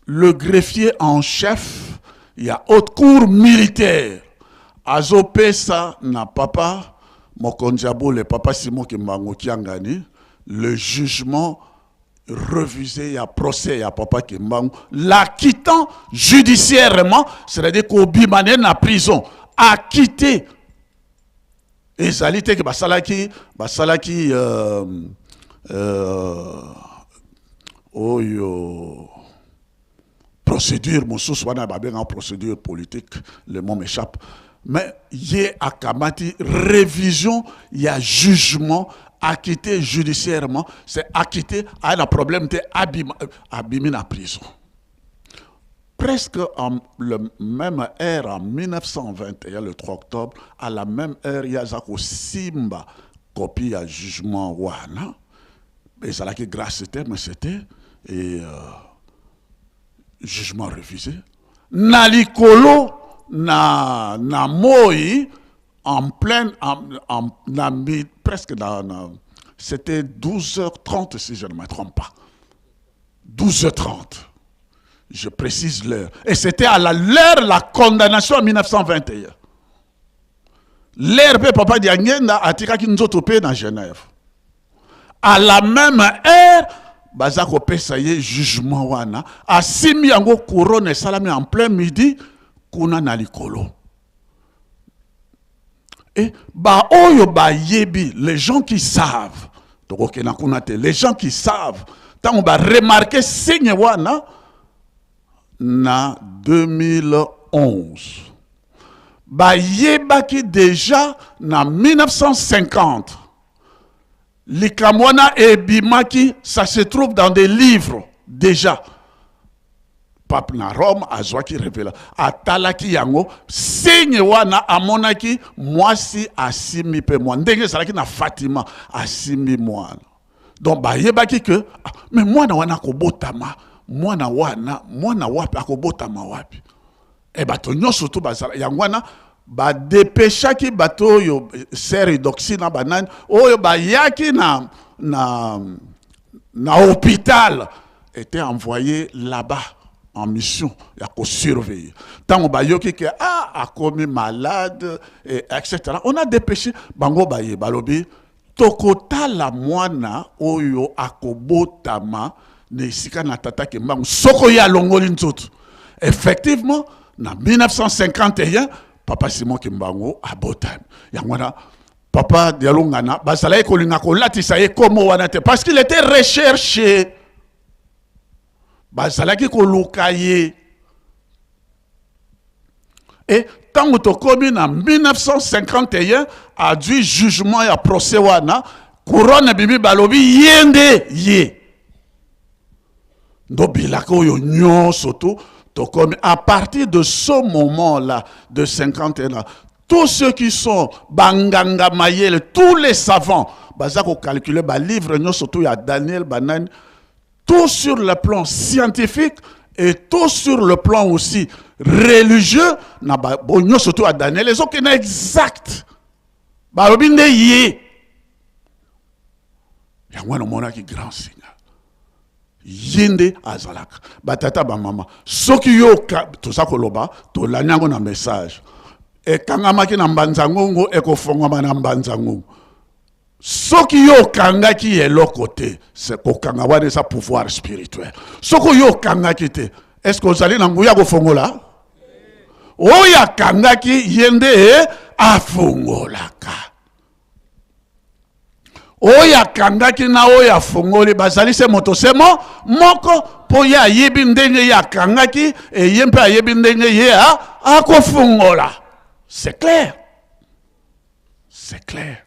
le greffier en chef, il y a haute cour militaire, azopesa na papa mokonzi ya bule, papa Simon Kimbangu Kiangani, le jugement refusé ya procès ya papa Kimbangu, l'acquittant judiciairement, c'est-à-dire kobima ne na prison, acquitté. Ezali te ke basalaki oyo procédure mosusu wana babengaka procédure politique, le mot m'échappe, mais ye akamati révision ya jugement, acquitté judiciairement, c'est acquitté, aya na problème te, abima, abimi na prison. Presque en le même heure en 1921, le 3 octobre, à la même heure, ye aza kosimba copie ya jugement wana. Ezalaki grâce te, mais c'était et jugement refusé na likolo na moi en pleine en, na, presque na, c'était 12h30 si je ne me trompe pas, 12h30, je précise l'heure, et c'était à la l'heure la condamnation en 1921, l'heure mpe papa Diangenda atikaki nzoto mpe na Genève. À la même heure baza kopesa ye jugement wana, asimbi yango, couronne esalami en plein midi kuna na likolo. E baoyo bayebi, les gens qui savent, tokokenda kuna te, les gens qui savent, ntango baremarquer signe wana na 2011, bayebaki déjà na 1950 likambo wana ebimaki. Ça se trouve dans des livres déjà. Pape na Rome azwaki révélation, atalaki yango, signe wana, amonaki mwasi asimbi mpe mwana ndenge ezalaki na Fatima, asimbi mwana. Donc bayebaki ke, ah, mais mwana wana akobotama, mwana wana, mwana wapi, akobotama wapi? E bato nyonso to bazala yango wana, badépêchaki bato oyo, sœur Eudoxie na banani oyo bayaki na hôpital, était envoyé là-bas en mission ya kosurveiller. Ntango bayoki ke, ah, akomi malade et etc, on a dépêché bango, baye, balobi tokotala mwana oyo akobotama na esika na tata Kimbangu soko ye alongoli nzoto. Effectivement, na 1951 papa Simon Kimbangu abotami. Yango wana papa Dialungana bazalaki kolinga kolatisa ye komo wana te, parce qu'il était recherché. Bazalaki koluka ye. E ntango tokomi na 1951, azwi jugement ya procès wana, couronne ebimi, balobi ye nde ye. Ndo bilaka oyo nyonso tu tokomi à partir de ce moment là de 51 ans, tous ceux qui sont banganga mayele, tous les savants baza kocalculer balivre nyonso tu ya Daniel, banani, tout sur le plan scientifique et tout sur le plan aussi religieux, na bo nyonso tu ya Daniel ezokende exact. Balobi nde ye. Yango wana omonaki grand signal, ye nde azalaka. Batata, bamama, soki yo toza koloba, tolandi yango na message ekangamaki na mbanza ngongo, ekofongwama na mbanza ngongo. Soki yo okangaki eloko te, kokanga wana eza pouvoir spirituel. Soki yo okangaki te, est ce que ozali na nguya kofongola? Oyo akangaki, ye nde afungolaka. Oyo akangaki na oyo afungoli bazali se moto se mo moko, mpo ye ayebi ndenge ye akangaki, eye mpe ayebi ndenge ye akofungola. C'est clair, c'est clair.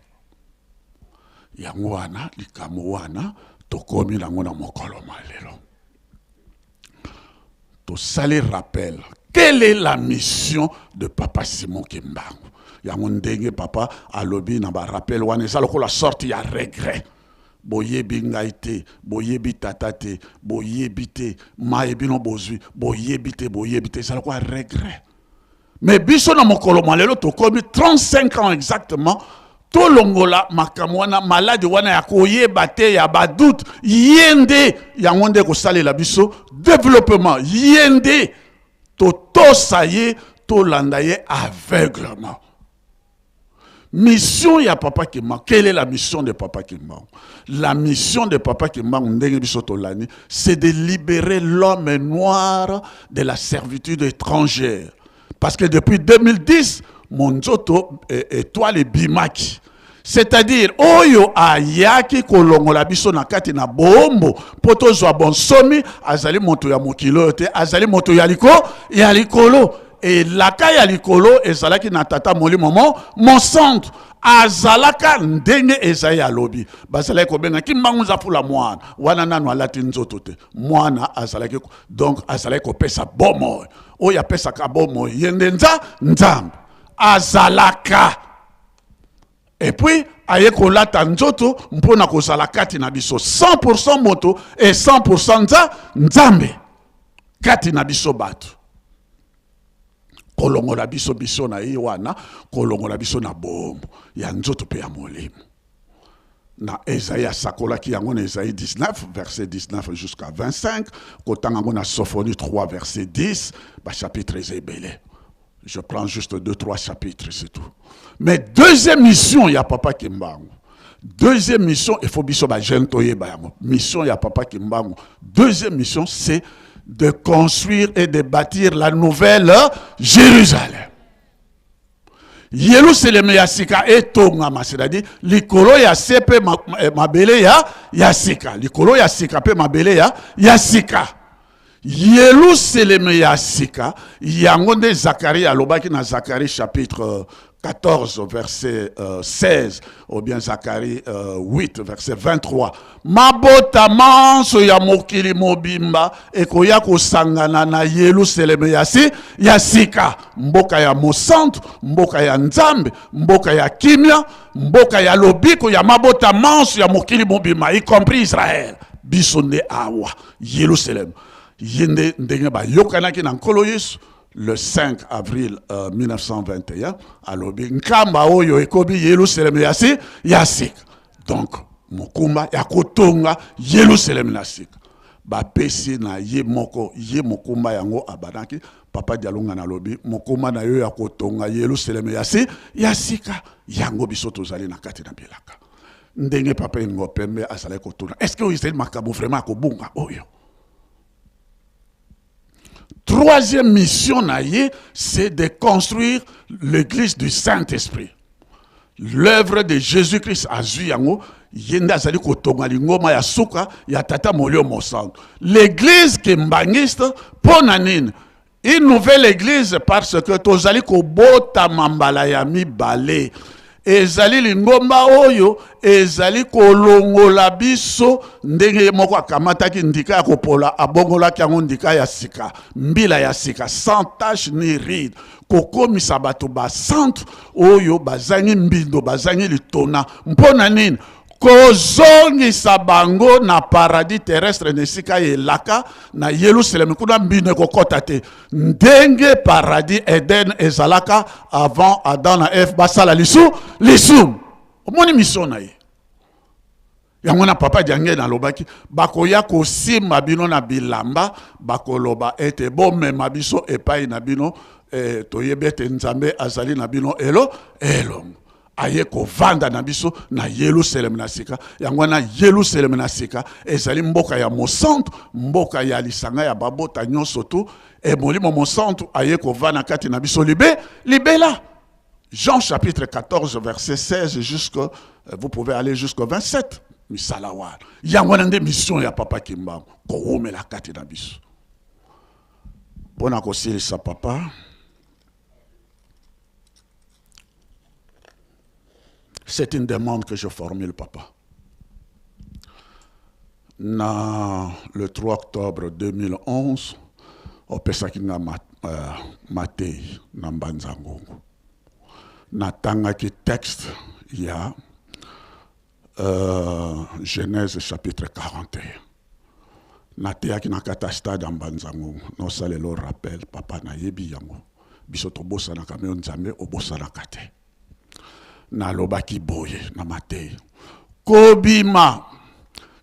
Yango wana likambo wana tokomi nango na mokolo ma lelo. Tosali rappel: quelle est la mission de papa Simon Kimbangu? Yango ndenge papa alobi na barappel wana, eza lokola sorte ya regret. Boyebi ngai te, boyebi tata te, boyebi te maye bino bozwi, boyebi te, boyebi te. Eza lokola regret. Mais biso na mokolo mwa lelo, tokomi 35 ans exactement, tolongola makambo wana, maladi wana ya koyeba te, ya badoute. Ye nde yango nde kosalela biso développement. Ye nde totosa ye, tolanda ye aveuglement. Mission ya papa Kimbangu, quelle est la mission de papa Kimbangu? La mission de papa Kimbangu, ndenge biso tolandi, c'est de libérer l'homme noir de la servitude étrangère, parce que depuis 2010, monzoto étoile ebimaki, c'est-à-dire oyo ayaki kolongola biso na kati na bombo mpo tozwa bonsomi, azali moto ya mokili oyo te, azali moto ya liko ya likolo. Elaka ya likolo ezalaki na tata Molimo mo Mosantu. Azalaka ndenge ezali alobi, bazalaki kobenga Kimbangu Nzafula mwana wana, nano alati nzoto te. Mwana azalaki, donc azalaki kopesa bomoi. Oyo apesaka bomoi, ye nde Nzambe azalaka. Et puis aye kolata nzoto mpona kozala kati na biso, 100% moto et 100% Nzambe kati na biso bato, kolongola biso, biso na ye wana, kolongola biso na bombo ya nzoto mpe ya molimo. Na Esaïe asakolaki yango na Esaïe 19 verset 19 jusqu'à 25, kotanga yango na Sophonie 3 verset 10. Bachapitre eza ebele, je prends juste deux, trois chapitres, c'est tout. Mais deuxième mission ya papa Kimbangu, deuxième mission, il faut biso bajeune toyeba yango. Mission ya papa Kimbangu, deuxième mission, c'est de construire et de bâtir la nouvelle Jérusalem. Yelusaleme ya sika etongama, c'est-à-dire likolo ya se mpe mabele ya sika, likolo ya sika mpe mabele ya sika, Yelusaleme ya sika. Yango nde Zakari alobaki na Zakari chapitre 14 verset 16 ou bien Zacharie 8 verset 23: mabota manso ya mokili mobimba ekoya kosangana na Yelusaleme ya sika, mboka ya mosantu, mboka ya Nzambe, mboka ya kimia, mboka ya lobiko ya mabota manso ya mokili mobimba, y compris Israël. Biso nde awa Yelusaleme. Ye nde ndenge bayokanaki na Nkolo Yesu le 5 avril 1921, alobi nkamba oyo ekomi Yelusaleme ya sika. Donc mokumba ya kotonga Yelusaleme na sika bapesi na ye moko. Ye mokumba yango abandaki. Papa Dialunga, nalobi mokumba na yo ya kotonga Yelusaleme ya sika, yango biso tozali na kati na bilaka. Ndenge papa Ingo Pembe azalaki kotuna: est ce que oyo ezali makambo vraiment ya kobunga oyo? Troisième mission na ye, c'est de construire l'église du Saint-Esprit. L'œuvre de Jésus-Christ azwi yango. Ye nde azali kotonga lingoma ya suka ya Tata Molio Mosantu. L'église kimbanguiste mpo na nini? Une nouvelle église parce que tozali kobotama mbala ya mibale. Ezali lingomba oyo ezali kolongola biso ndenge ye moko akamataki ndika ya kopola, abongolaki yango ndika ya sika, mbila ya sika, sans tache ni ride, kokomisa bato basantu oyo bazangi mbindo, bazangi litona. Mpo na nini? Kozongisa bango na paradis terrestre, na esika ya elaka na Yelusalemi, kuna mbindo ekokɔta te, ndenge paradis Eden ezalaka avant Adam na Eve basala lisumu. Omoni mission na ye yango. Na papa Diange alobaki, bakoya kosimba bino na bilamba, bakoloba ete bomema biso epai na bino. Toyebi ete Nzambe azali na bino elo elongo, aye kovanda na biso na Yelusalemi na sika. Yango wana Yelusalemi na sika ezali mboka ya mosantu, mboka ya lisanga ya babota nyonso tu. E Molimo Mosantu aye kovanda kati na biso libe libela. Jean chapitre 14 verset 16 jusque, vous pouvez aller jusqu'au 27. Misala wana, yango wana nde mission ya papa Kimbangu, kowumela kati na biso. Mpo na kosilisa, papa, c'est une demande que je formule, papa. Na le 3 octobre 2011, opesaki nga matei na Mbanza Ngungu. Natangaki texte ya Genèse chapitre 41. Nateyaki na kati ya stade ya Mbanza Ngungu. Nosalela rappel, papa, nayebi yango. Biso tobosanaka, me Nzambe obosanaka te. Nalobaki boye na matei: kobima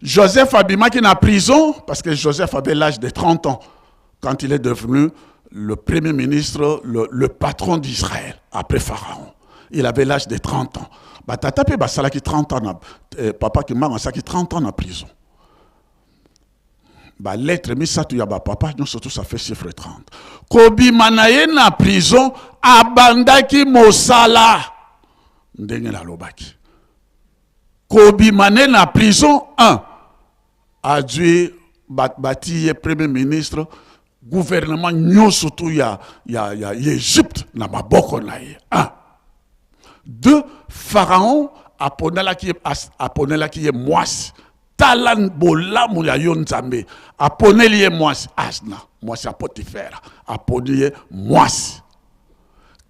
Joseph abimaki na prison, parce que Joseph avait l'âge de 30 ans quand il est devenu le premier ministre, le patron d'Israël après Pharaon. Il avait l'âge de 30 ans. Batata mpe basalaki 30 ans na, papa Kimbangu asalaki 30 ans na prison. Balettre misato ya bapapa nyonso tout ça fait chiffre 30. Kobima na ye na prison, abandaki mosala. Ndenge nalobaki, kobima ne na prison 1, azwi, bati ye premier ministre, gouvernement nyonso tu ya Égypte na maboko na ye. 1, 2, Pharaon aponelaki ye mwasi. Tala bolamu ya yo Nzambe, aponeli ye mwasi Asna, mwasi ya Potifera. Aponi ye mwasi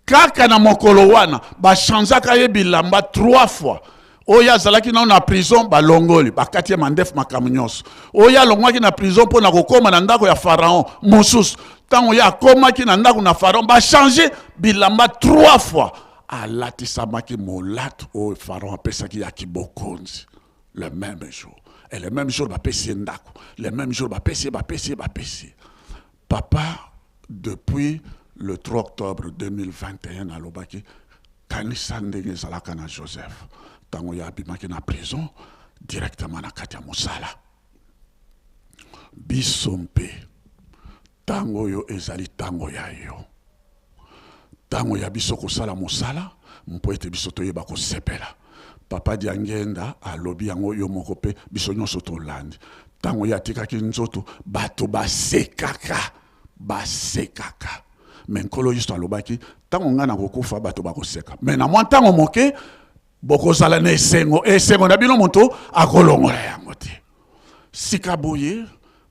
kaka na mokolo wana. Bachangeaka ye bilamba trois fois. Oyo azalaki nano na prison, balongoli, bakati ye mandefu, makambo nyonso. Oyo alongwaki na prison mpo na kokóma na ndako ya Pharaon mosusu, ntango ye akómaki na ndako na Pharaon, bachange bilamba trois fois. Alatisamaki molato oyo Pharaon apesaki ya kibokonzi le même jour. Et le même jour bapesi ye ndako, le même jour bapesi ye, bapesi ye, bapesi ye. Papa, depuis le 3 octobre 2021, nalobaki, kanisa ndenge ezalaka na Joseph, ntango ye abimaki na prison directement na kati ya mosala. Biso mpe ntango oyo ezali ntango ya yo, ntango ya biso kosala mosala mpo ete biso toyeba kosepela. Papa Diangenda alobi yango, yo moko mpe, biso nyonso tolandi. Ntango ye atikaki nzoto, bato basekaka, basekaka. Me Nkolo Yesu alobaki, ntango ngai nakokufa, bato bakoseka, me na mwa ntango moke bokozala na esengo. Esengo na bino, moto akolongola yango te. Sika boye,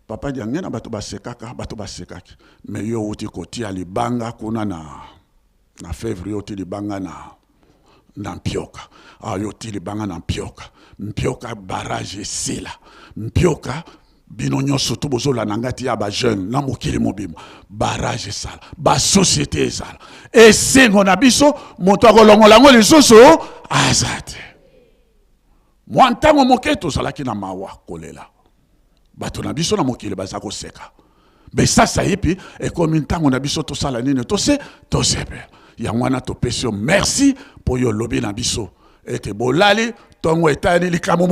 papa Diangenda, bato basekaka, bato basekaki, me yo outi kotia libanga kuna na février, oti libanga na Mpioka. Ah, yo oti libanga na Mpioka. Mpioka barrage esila. Mpioka, bino nyonso to bozolanda ngai ti ya bajeune na mokili mobimba, barrage esala, basociété ezala. Esengo na biso, moto akolongola yango lisusu aza te. Mwa ntango moke tozalaki na mawa, kolela, bato na biso na mokili baza koseka. Me sasa yepi ekomi ntango na biso tosala nini? Tose tosepela. Yango wana topesi yo merci mpo yo olobi na biso ete bolali, ntongo etali, likambo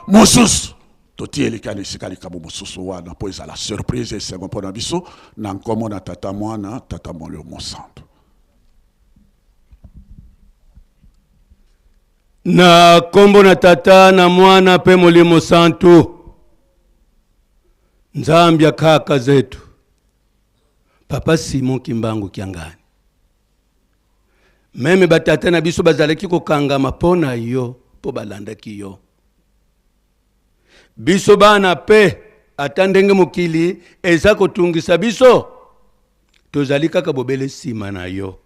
mosusu. Totie elika na esika likambo mosusu wana mpo ezala surprise, esengo mpo na biso. Na nkombo na Tata, Mwana, Tata Molimo Mosantu. Na kombo na Tata na Mwana pe Molimo Santu, Nzambe ya kaka zetu, Papa Simon Kimbangu Kiangani. Meme batata na biso bazalaki kokangama mpo na yo, mpo balandaki yo. Biso bana pe, ata ndenge mokili eza kotungisa biso, tozali kaka bobele nsima na yo.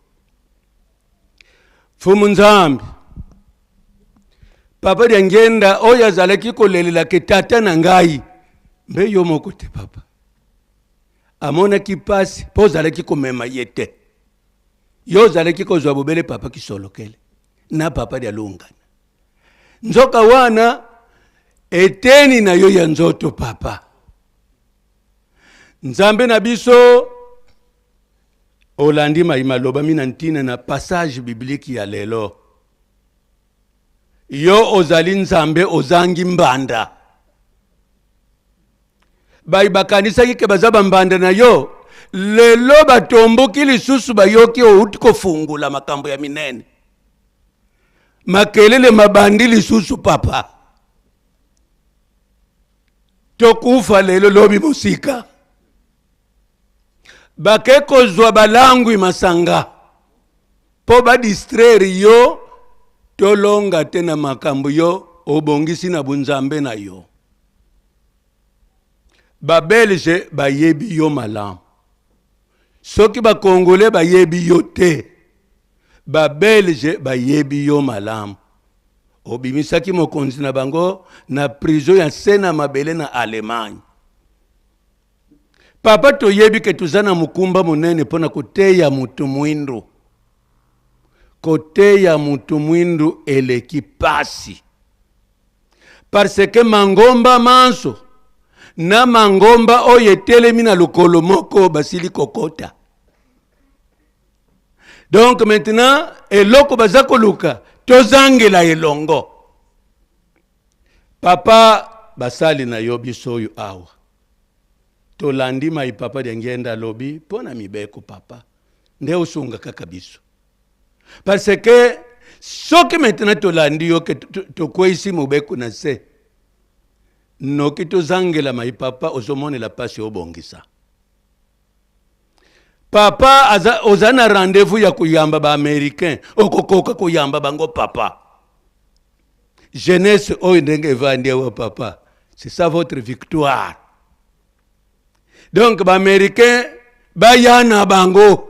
Mfumu Nzambi, Papa Diangienda oyo azalaki kolelela ke tata na ngai, mbe yo moko te papa. Amonaki pasi mpo ozalaki komema ye te. Yo ozalaki kozwa bobele papa Kisolokele na papa Dialungana. Nzoka wana eteni na yo ya nzoto papa. Nzambe na biso olandi mai malobami na ntina na passage biblique ya lelo. Yo ozali Nzambe ozangi mbanda. Bai bakanisaki ke baza bambanda na yo, lelo batomboki lisusu, bayoki outi kofungola makambo ya minene, makelele mabandi lisusu papa. Tokufa lelo lobi mosika. Bake kozwa balangwi masanga mpo badistraire yo, tolonga te na makambo yo obongisi na bunzambe na yo. Babelge bayebi yo malamu, soki bakongole bayebi yo te, babelge bayebi yo malamu. Obimisaki mokonzi na bango na prison ya nse na mabele na Allemagne. Papa, toyebi ke toza na mokumba monene mpo na koteya moto mwindu. Koteya moto mwindu eleki pasi, parce que mangomba manso na mangomba oyo etelemi na lokolo moko basili kokota. Donc maintenant eloko baza koluka tozangela elongo. Papa, basali na yo biso oyo awa tolandi mai papa Diangienda alobi mpo na mibeko papa nde osunga kaka biso, parce que soki maintenant tolandi yo ke tokweyisi mobeko na se noki tozangela mai papa, ozomonela pasi obongisa. Papa aza, oza na rendez-vous ya koyamba ba américain, okokoka koyamba bango papa? Jeunesse oyo ndenge evandi awa papa, c'est ça votre victoire. Donc ba américain baya na bango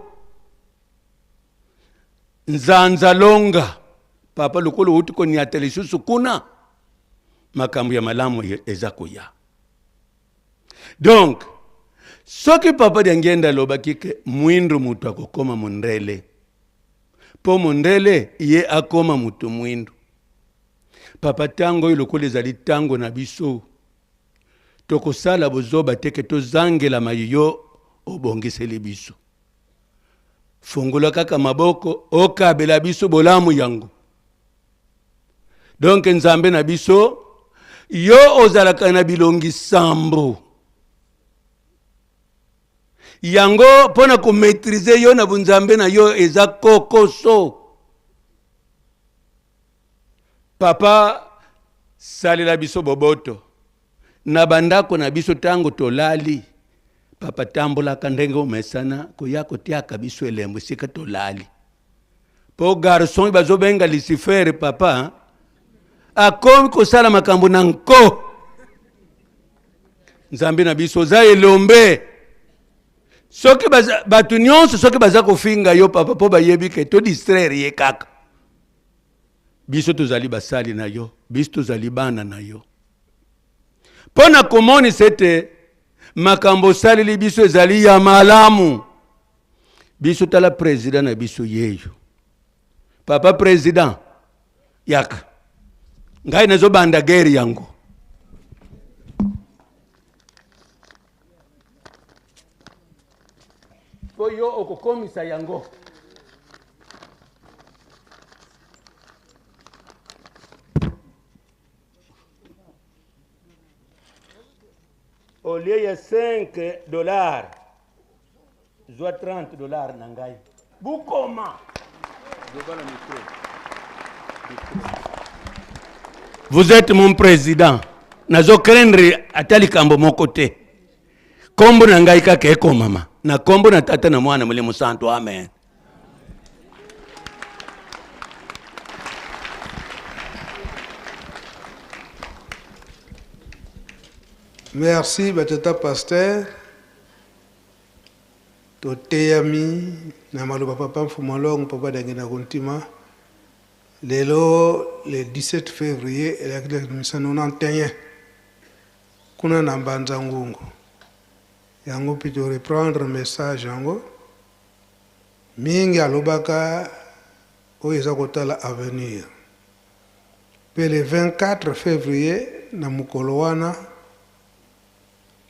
nzanza longa papa, lokola outi koniata lisusu kuna, makambo ya malamu eza koya. Donc soki papa Diangienda alobaki ke mwindu moto akokoma mondele, mpo mondele ye akoma moto mwindu, papa, tango oyo lokola ezali tango na biso, tokosala bozoba te ke tozangela mai yo obongiseli biso. Fongola kaka maboko okabela biso bolamu yango. Donc Nzambe na biso, yo ozalaka na bilongi sambo yango mpo na komaîtriser yo na bonzambe na yo eza kokoso. Papa, salela biso boboto na bandako na biso ntango tolali. Papa, tambolaka ndenge omesana koya kotiaka biso elembo esika tolali. Po garçon bazobenga Lucifer, papa akomi kosala makambo na nko. Nzambe na biso oza elombe. Soki bato nyonso soki baza kofinga yo papa, po bayebi ke to distraire ye kaka. Biso tozali basali na yo, biso tozali bana na yo. Mpo na komonisa ete makambo osaleli biso ezali ya malamu. Biso tala president na biso yeyo. Papa president, yaka. Ngai nazobanda guerre yango. Po yo okokomisa yango. Au lieu ya 5 dollars, zwa 30 dollars na ngai. Bukoma. Loba na micro. Micro. Vous êtes mon président. Nazo craindre ata likambo moko te. Kombo na ngai kaka ekomama na kombo na Tata na Mwana Molimo Santu. Amen. Merci batata pasteur. Toteyami na maloba papa Mfumu Longo papa Dangenda Kuntima lelo le 17 février elaki 1991 kuna na Mbanza Ngungu. Yango mpe to reprendre message yango mingi alobaka oyo eza kotala avenir. Mpe le 24 février na mokolo wana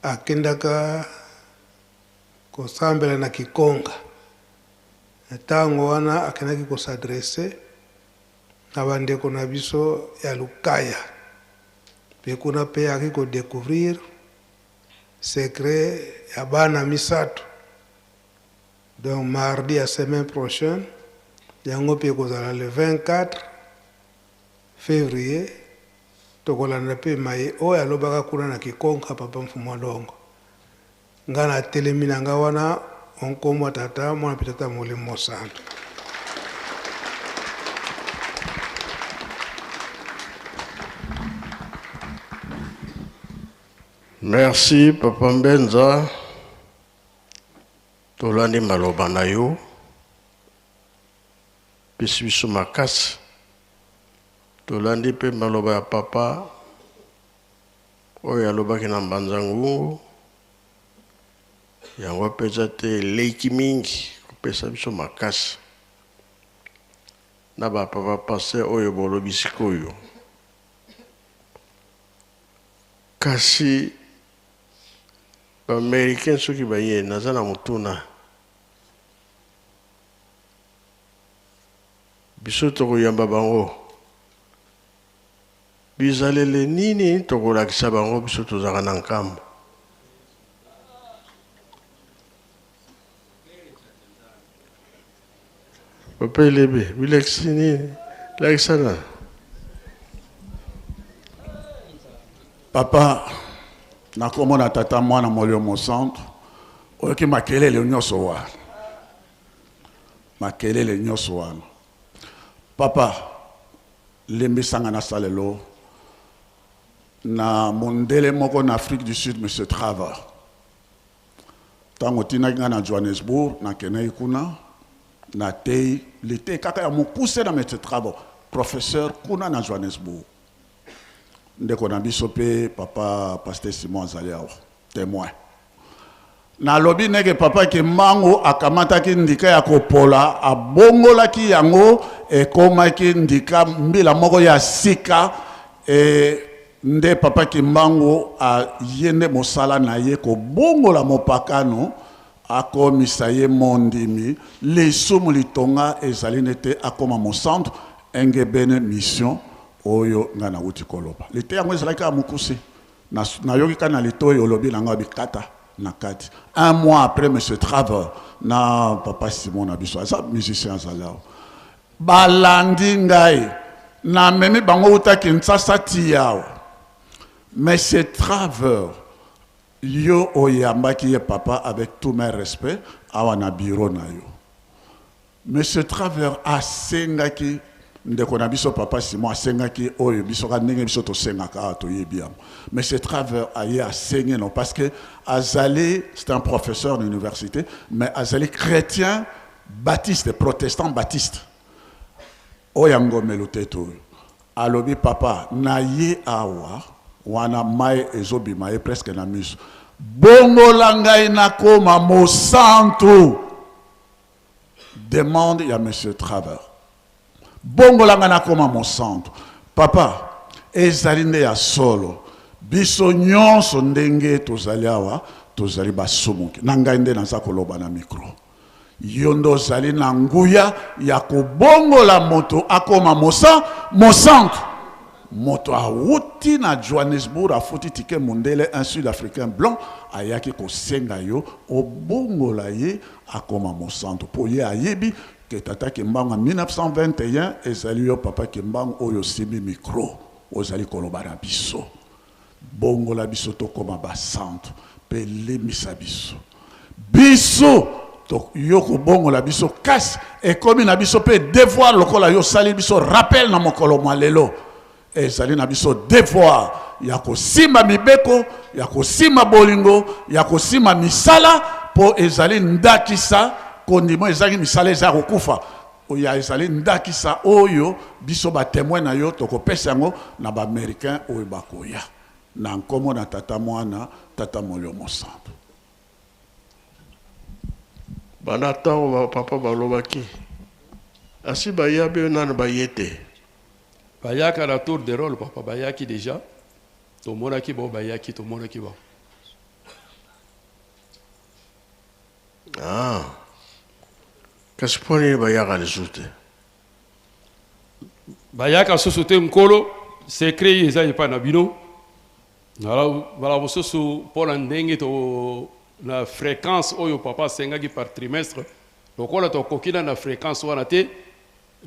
akendaka kosambela na Kikonga. Na ntango wana akendaki kosadresse na bandeko na biso ya Lukaya, mpe kuna mpe ayaki kodécouvrir secret ya bana misato. Donc mardi ya semaine prochaine yango mpe ekozala le 24 février, tokolanda mpe maye oyo alobaka kuna na Kikonka papa Mfumu Alongo. Nga natelemi na nga wana onkombo Tata, Mwana mpe Tata Molimo Mosantu. Merci Papa Mbenza, tolandi maloba na yo, pesi biso makasi. Tolandi mpe maloba ya papa oyo alobaki na Mbanza Ngungu, yango mpenza te eleki mingi kopesa biso makasi na bapapa pasteur oyo bolobi sikoyo. Kasi baaméricain soki baye, naza na motuna, biso tokoyamba bango bizalele nini? Tokolakisa bango biso tozalaka na nkambo? Papa Elebe, bilakisi nini? Lakisa na Papa, nakomona Tata, Mwana, Molimo Mosantu. Oyoki makelele nyonso wana, makelele nyonso wana. Papa, lembisanga nasalelo na mondele moko na Afrique du Sud, Monsieur Traver. Ntango otindaki ngai na Johannesburg, nakendaki kuna, natei lite kaka ya mokuse na Monsieur Traver, professeur kuna na Johannesburg. Ndeko na biso mpe papa pasteur Simon azali awa témoin. Nalobi ndenge papa Kimbangu akamataki ndika ya kopola, abongolaki yango, ekomaki ndika mbila moko ya sika. E nde papa Kimbangu aye nde mosala na ye kobongola mopakano, akomisa ye mondimi. Lisumu litonga ezali nete akoma mosantu engebene mission oyo ngai nawuti koloba. Lite yango ezalaki kaka mokuse. Nayoki kaka na litoyi olobi na ngai bikata na kati. Un mois après, Monsieur Traver na papa Simon na biso aza musicien azali awa, balandi ngai, namemi bango wuta Kinshasa ti awa. Monsieur Traver, yo oyambaki ye papa, avec tout mes respects, awa na bureau na yo. Monsieur Traver asengaki ndeko na biso papa Simon, asengaki oyo biso kaka ndenge biso tosengaka awa, toyebi yango. Monsieur Traver aye asengi non parce que azali, c'est un professeur d'université, mais azali chrétien baptiste, protestant baptiste oyo ya ngomelo te. To oyo alobi papa na ye awa wana mai ezobima ye presque na miso, bongola ngai nakoma mosantu. Demande ya Monsieur Traver, bongola ngai nakoma mosantu. Papa, ezali nde ya solo, biso nyonso ndenge tozali awa tozali basumuki. Na ngai nde naza koloba na micro, yo nde ozali na nguya ya kobongola moto akoma mosantu. Moto awuti na Johannesburg, afuti ticket, mondele, un sud africain blanc, ayaki kosenga yo obongola ye akoma mosantu, mpo ye ayebi ke tata Kimbangu ya 1921 ezali yo papa Kimbangu oyo osimbi micro. ozali koloba na biso. Bongola biso tokoma basantu mpe limbisa biso. Biso to, yo kobongola biso, kasi ekomi na biso mpe devoir lokola yo osali biso rappel na mokolo mwa lelo. Ezali na biso devoir ya kosimba mibeko, ya kosimba bolingo, ya kosimba misala, mpo ezali ndakisa. Kondima ezangi misala eza ya kokufa. Ya ezali ndakisa oyo biso ba temoin na yo tokopesa yango na ba americain oyo bakoya. Na nkombo na Tata, Mwana, Tata Molimo Mosantu. Banda ntango ba papa balobaki asi baya be nanu baye te. Bayaka na tour de role papa, bayaki dejà, tomonaki bango, bayaki tomonaki bango. Ah. Kasi mpo nini bayaka lisusu te? Bayaka susu te nkolo, secret ye eza epai na bino. Mbala mosusu mpo na ndenge to na fréquence oyo papa asengaki par trimestre, lokola tokoki na na fréquence wana te,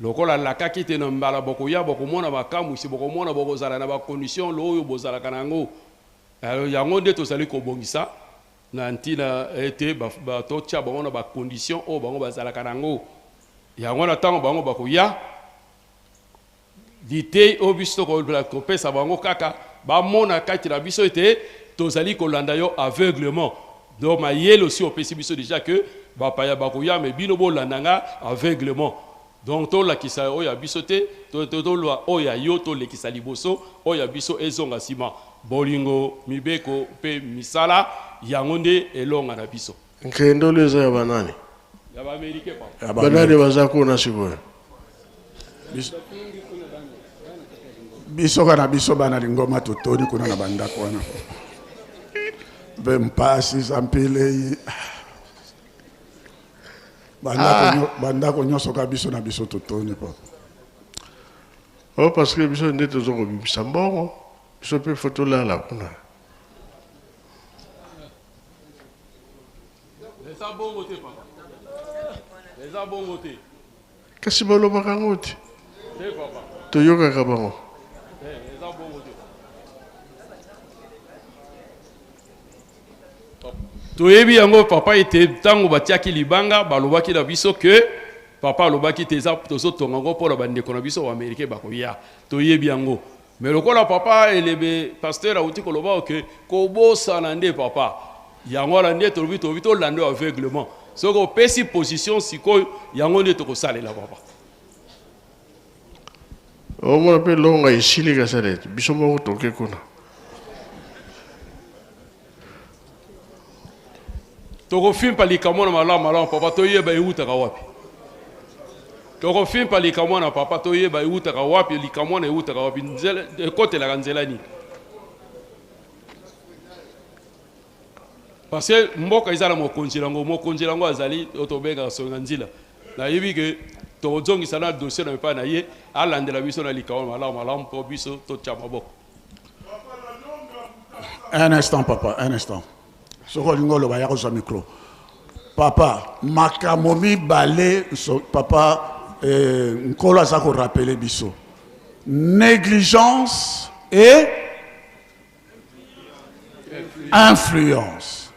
lokola alakaki te na mbala bokoya bokomona makamwisi, bokomona bokozala na bacondition oyo bozalaka na yango. Alors yango nde tozali kobongisa na ntina ete totia bango na bacondition oyo bango bazalaka na yango. Yango wana ntango bango bakoya, litei oyo biso tokopesa bango kaka bamona kati na biso ete tozali kolanda yo aveuglement. Donc mayele osi opesi biso déjà que bapaya bakoya, mais bino bolanda nga aveuglement. Donc tolakisa oyo ya biso te, tolwa oyo ya yo tolekisa liboso, oyo ya biso ezonga nsima. Bolingo, mibeko mpe misala, yango nde elonga na biso. Nkendolo eza ya banani? Ya ba-Américain, papa. Ya Banani baza kuna sikoyo? Biso kaka na biso bana lingoma totoni kuna na bandako wana mpe mpasi zampilei bandako nyonso kaka biso na biso totoni papa. Oh, parce que biso nde toza kobimisa mbongo, biso mpe fo tolala kuna. Eza bongo te papa, eza bongo te. Kasi balobaka yango te. Te papa. Toyokaka bango. Eza bongo te. Toyebi yango papa ete ntango batiaki libanga balobaki na biso ke papa alobaki te eza tozotonga yango mpona bandeko na biso baaméricain bakoya. Toyebi yango. Mais lokola papa elebe pasteur auti koloba ke kobosana nde papa. Yango wana nde tolobi tolobi tolanda aveuglement. Soki opesi position sikoyo yango nde tokosalela papa. Omona mpe longa esili kasala ete biso moko toke kuna. Tokofimpa likambo na malamu malamu papa, toyeba ewutaka wapi. Tokofimpa likambo na papa, toyeba ewutaka wapi, likambo na ewutaka wapi, nzela ekotelaka nzela nini. Parce que mboka eza na mokonzi nango, mokonzi nango azali oyo tobengaka Songa Nzila. Nayebi ke tokozongisa na dossier na epai na ye, alandela biso na likambo malamu malamu mpo biso totya maboko. Un instant papa, un instant. Soki olingi oloba ya kozwa micro. Papa, makambo mibale so, papa eh, Nkolo aza korapele biso. Négligence et influence.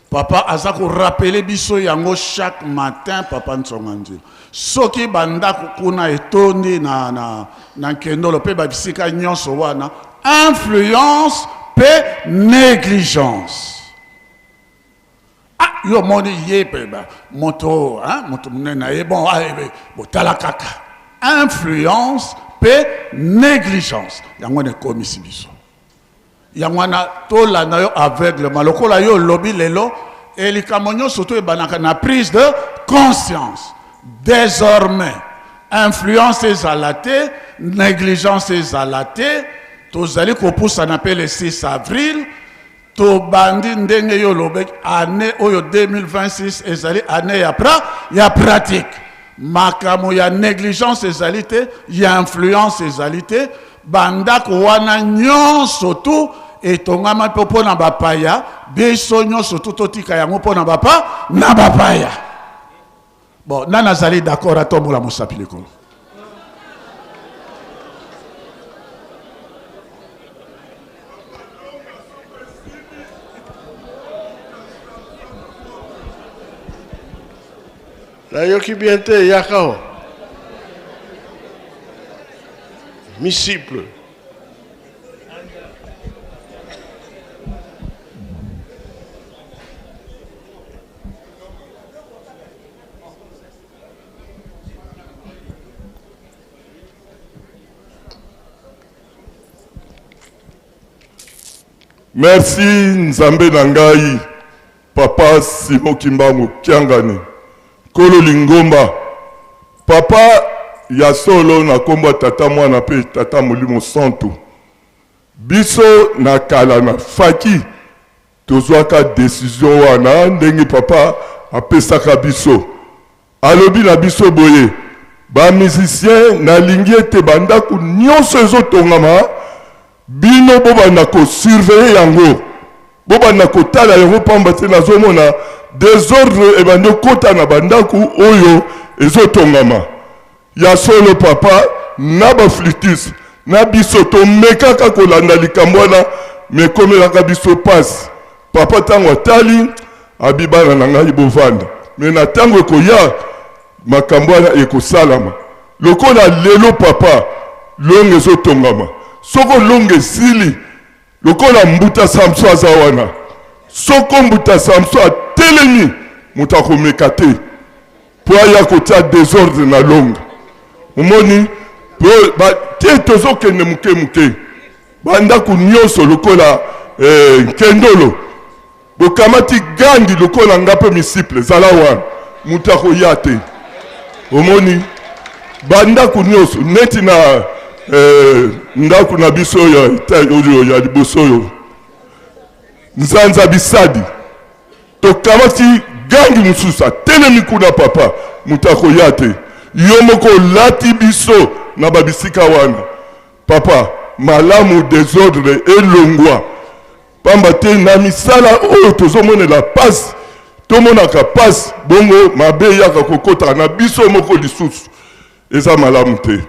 Papa aza korapele biso yango chaque matin papa Ntsonga Nzila. Soki bandako kuna etondi na, na, na nkendolo mpe babisika nyonso wana, influence mpe négligence. Ah, yo omoni ye mpe ba moto, hein, moto monene na ye, bon, ah, eh, botala kaka. Influence mpe négligence yango wana ekomisi biso. Yango wana tolanda yo aveuglement lokola yo olobi lelo e likambo nyonso to ebanaka na prise de conscience. Désormais influence ezala te, négligence ezala te, tozali kopusana mpe le 6 avril tobandi ndenge yo olobaki année oyo 2026 ezali année ya pra ya pratique. Makambo ya négligence ezali te, ya influence ezali te. Bandako wana nyonso tu etongama mpe mpo na bapaya, biso nyonso tu totika yango mpo na bapa na bapaya. Bon, nani azali d'accord atombola mosapi likolo? Nayoki bien te, yaka o. Misiple. Merci Nzambe na ngai Papa Simon Kimbangu Kiangani Nkolo lingomba Papa ya solo na kombo ya Tata Mwana pe Tata Molimo Santu biso na kala na faki tozwaka decision wana ndenge papa apesaka biso Alobi na biso boye, Ba musiciens, nalingi ete ba ndaku nionso ezotongama, bino bobanda ko surveiller yango, bobanda kotala yango pamba te nazomona desordre ebandi okota na ba ndaku oyo ezotongama. Ya solo papa, na ba flûtistes na biso tomekaka kolanda likambo wana mais ekomelaka biso pasi. Papa tango atali abi bana na ngai bovanda mais na tango ekoya makambo wana ekosalama. Lokola lelo papa longa ezotongama, soko longa esili lokola mbuta Samson aza wana, soko mbuta Samson atelemi moto akomeka te po aya kotia desordre na longa. Omoni te tozokende moke moke. Ba ndaku nioso lokola eh, nkendolo bokamati gangi lokola nga pe misiple zala wana moto akoya te omoni ba ndaku nioso neti na eh, ndaku na biso ya oyo ya liboso oyo nzanza bisadi tokamati gangi mosusu atelemi kuna papa moto akoya te yo moko olati biso na babisika wana Papa, malamu desordre elongwa pamba te na misala oyo tozomonela pasi, tomonaka pasi, bongo mabe eyaka kokota na biso moko lisusu, eza malamu te.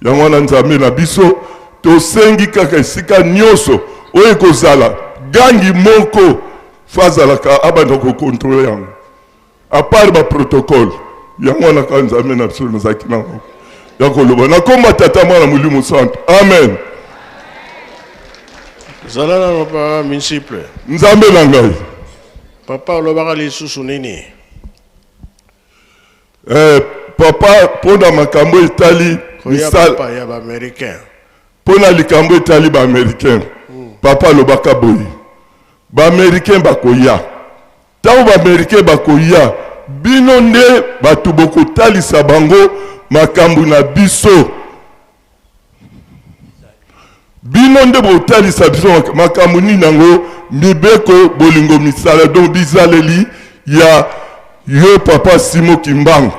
Yango wana Nzambe na biso tosengi kaka esika nyoso oyo ekozala gangi moko fa azalaka abanda ko controler yango. A part ba protocole yango wana kaka Nzambe na biso nazalaki nango ya koloba na komba Tata Mwana Molimo Santu. Amen. Zala nano papa municiple. Nzambe na ngai. Papa olobaka lisusu nini? Eh, papa mpo na makambo etali misala ya ba-américain. Mpo na likambo etali ba-américain, papa alobaka boye, ba-américain bakoya Tango ba americains bakoya, bino nde batu bokotalisa bango makambo na biso. Bino nde bokotalisa biso makambo nini yango, mibeko, bolingo, misala, donc bizaleli ya yo papa Simon Kimbangu.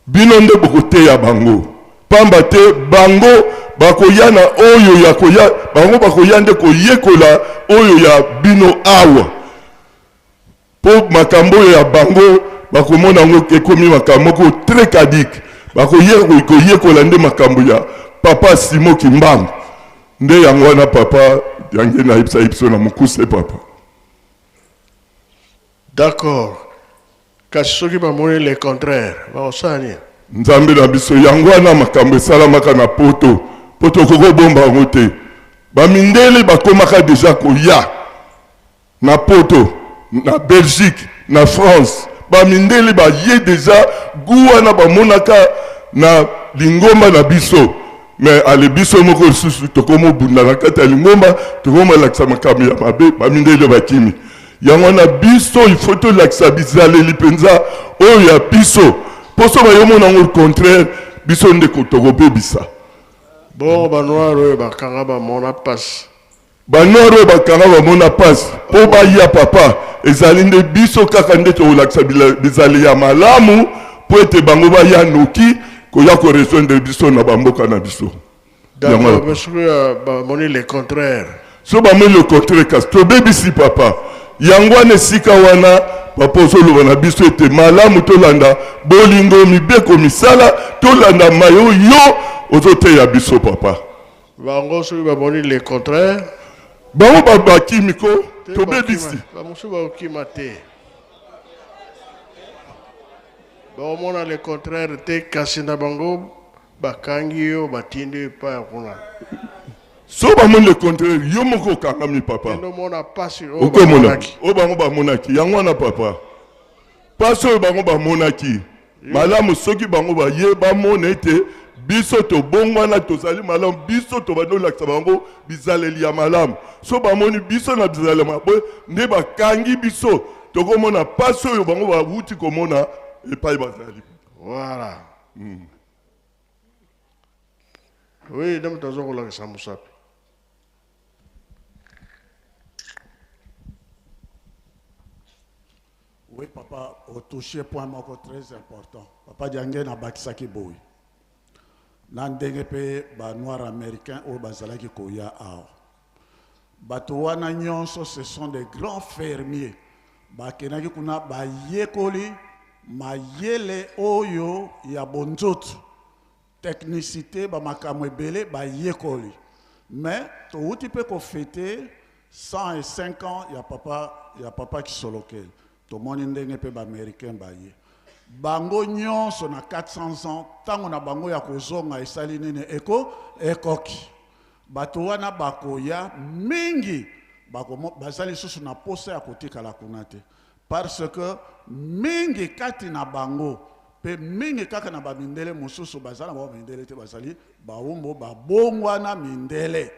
Bino nde bokoteya bango, pamba te bango bakoya na oyo ya koya, bango bakoya nde koyekola oyo ya bino awa, po makambo oyo ya bango bakomona yango ekomi makambo moko très caduc. Bakoya koyekola nde makambo ya papa Simon Kimbangu. Nde yango wana papa yange nayebisaki biso na mokuse papa. D'accord. Kasi soki bamoni le contraire, bakosala nini? Nzambe na biso, yango wana makambo esalamaka na poto, po tokoki kobomba yango te. Ba mindele bakomaka dejà koya na poto, na Belgique, na France. Ba mindele baye dejà gout wana bamonaka na lingomba na biso. Mais ale biso moko lisusu tokomi obunda na kati ya lingomba, tokomi olakisa makambo ya mabe, ba mindele bakimi. Yango wana biso il faut tolakisa bizaleli mpenza oyo ya biso, mpo so bayomona yango contraire, biso nde tokobebisa. Bongo ba noir oyo bakanga bamona pasi. Ba noir oyo bakanga bamona pasi mpo baya papa, ezali nde biso kaka nde tokolakisa bizaleli ya malamu mpo ete bango baya noki koya ko rejoindre biso na ba mboka na biso. D'accord, mais soki bamoni le contraire. Soki bamoni le contraire kasi tobebisi papa. Yango wana esika wana papa ozoloba na biso ete malamu tolanda bolingo, mibeko, misala, tolanda maye oyo yo ozoteya biso papa. Bango soki bamoni le contraire. Bango bakimi ko tobebisi. Bamosusu bakokima te. Bakomona le contraire te kasi na bango bakangi yo batindi yo epai ya kuna. So bamoni le contraire, yo moko okangami papa. Kende omona pasi oyo Okomona bamonaki. oyo bango bamonaki yango wana papa. Pasi oyo bango bamonaki malamu, soki bango baye bamona ete biso tobongwana, tozali malamu, biso tobandi kolakisa bango bizaleli ya malamu. So bamoni biso na bizaleli ya mabe nde bakangi biso, tokomona pasi oyo bango bawuti komona epai bazali. Voilà. Oui, nde moto aza kolakisa mosapi. Oui, papa, otouche point moko très important. Papa Diangienda abakisaki boye. Na ndenge mpe ba noir américain oyo bazalaki koya awa. Bato wana nyonso ce sont des grands fermiers. Bakendaki kuna bayekoli mayele oyo ya bonzoto. Technicité ba makambo ebele bayekoli. Mais towuti mpe kofete 105 ans ya papa ya papa Kisolokele. Tomoni ndenge mpe ba américain baye. Bango nyonso na 400 ans ntango na bango ya kozonga esali nini eko ekoki. Bato wana bakoya mingi baza lisusu na posa ya kotikala kuna te. Parce que mingi kati na bango pe mingi kaka na bamindele mosusu baza na bango mindele te, bazali baumbo babongwana mindele.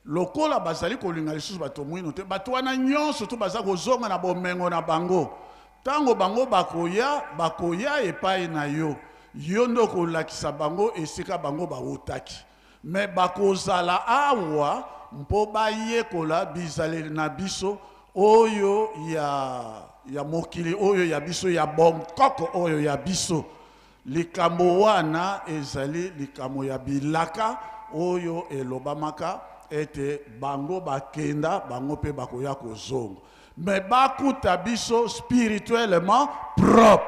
Lokola bazali kolinga lisusu bato mwino te, bato wana nyonso to baza kozonga na bomengo na bango. Tango bango bakoya, bakoya epai na yo. Yo nde okolakisa bango esika bango bawutaki. Mais bakozala awa mpo bayekola bizaleli na biso oyo ya, ya mokili oyo ya biso, ya bonkoko oyo ya biso. Likambo wana ezali likambo ya bilaka oyo elobamaka ete bango bakenda, bango mpe bakoya kozonga. Mais bakuta biso spirituellement propre.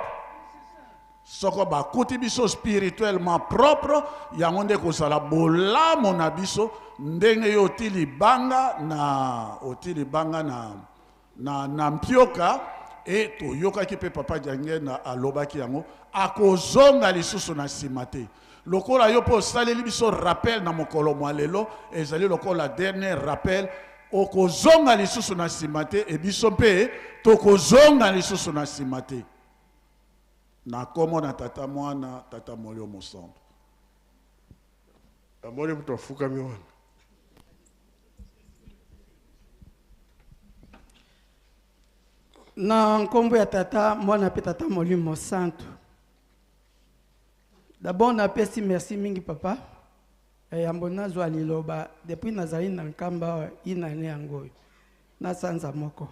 Soko bakuti biso spirituellement propre, yango nde kozala bolamu na biso. Ndenge yo oti libanga na, oti libanga na, na, na mpioka, e toyokaki mpe papa Diangienda alobaki yango, akozonga lisusu na nsima te. Lokola yo mpe osaleli biso rappel na mokolo mwa lelo, ezali lokola dernier rappel, okozonga lisusu na nsima te, e biso mpe tokozonga lisusu na nsima te. Na kombo na Tata, Mwana, Tata Molimo Mosantu. Namoni moto afukami wana. Na nkombo ya Tata, Mwana mpe Tata Molimo Santu. D'abord napesi merci mingi papa. Yambo nazwa liloba depuis nazali na Nkamba awa inane yango oyo na sanza moko.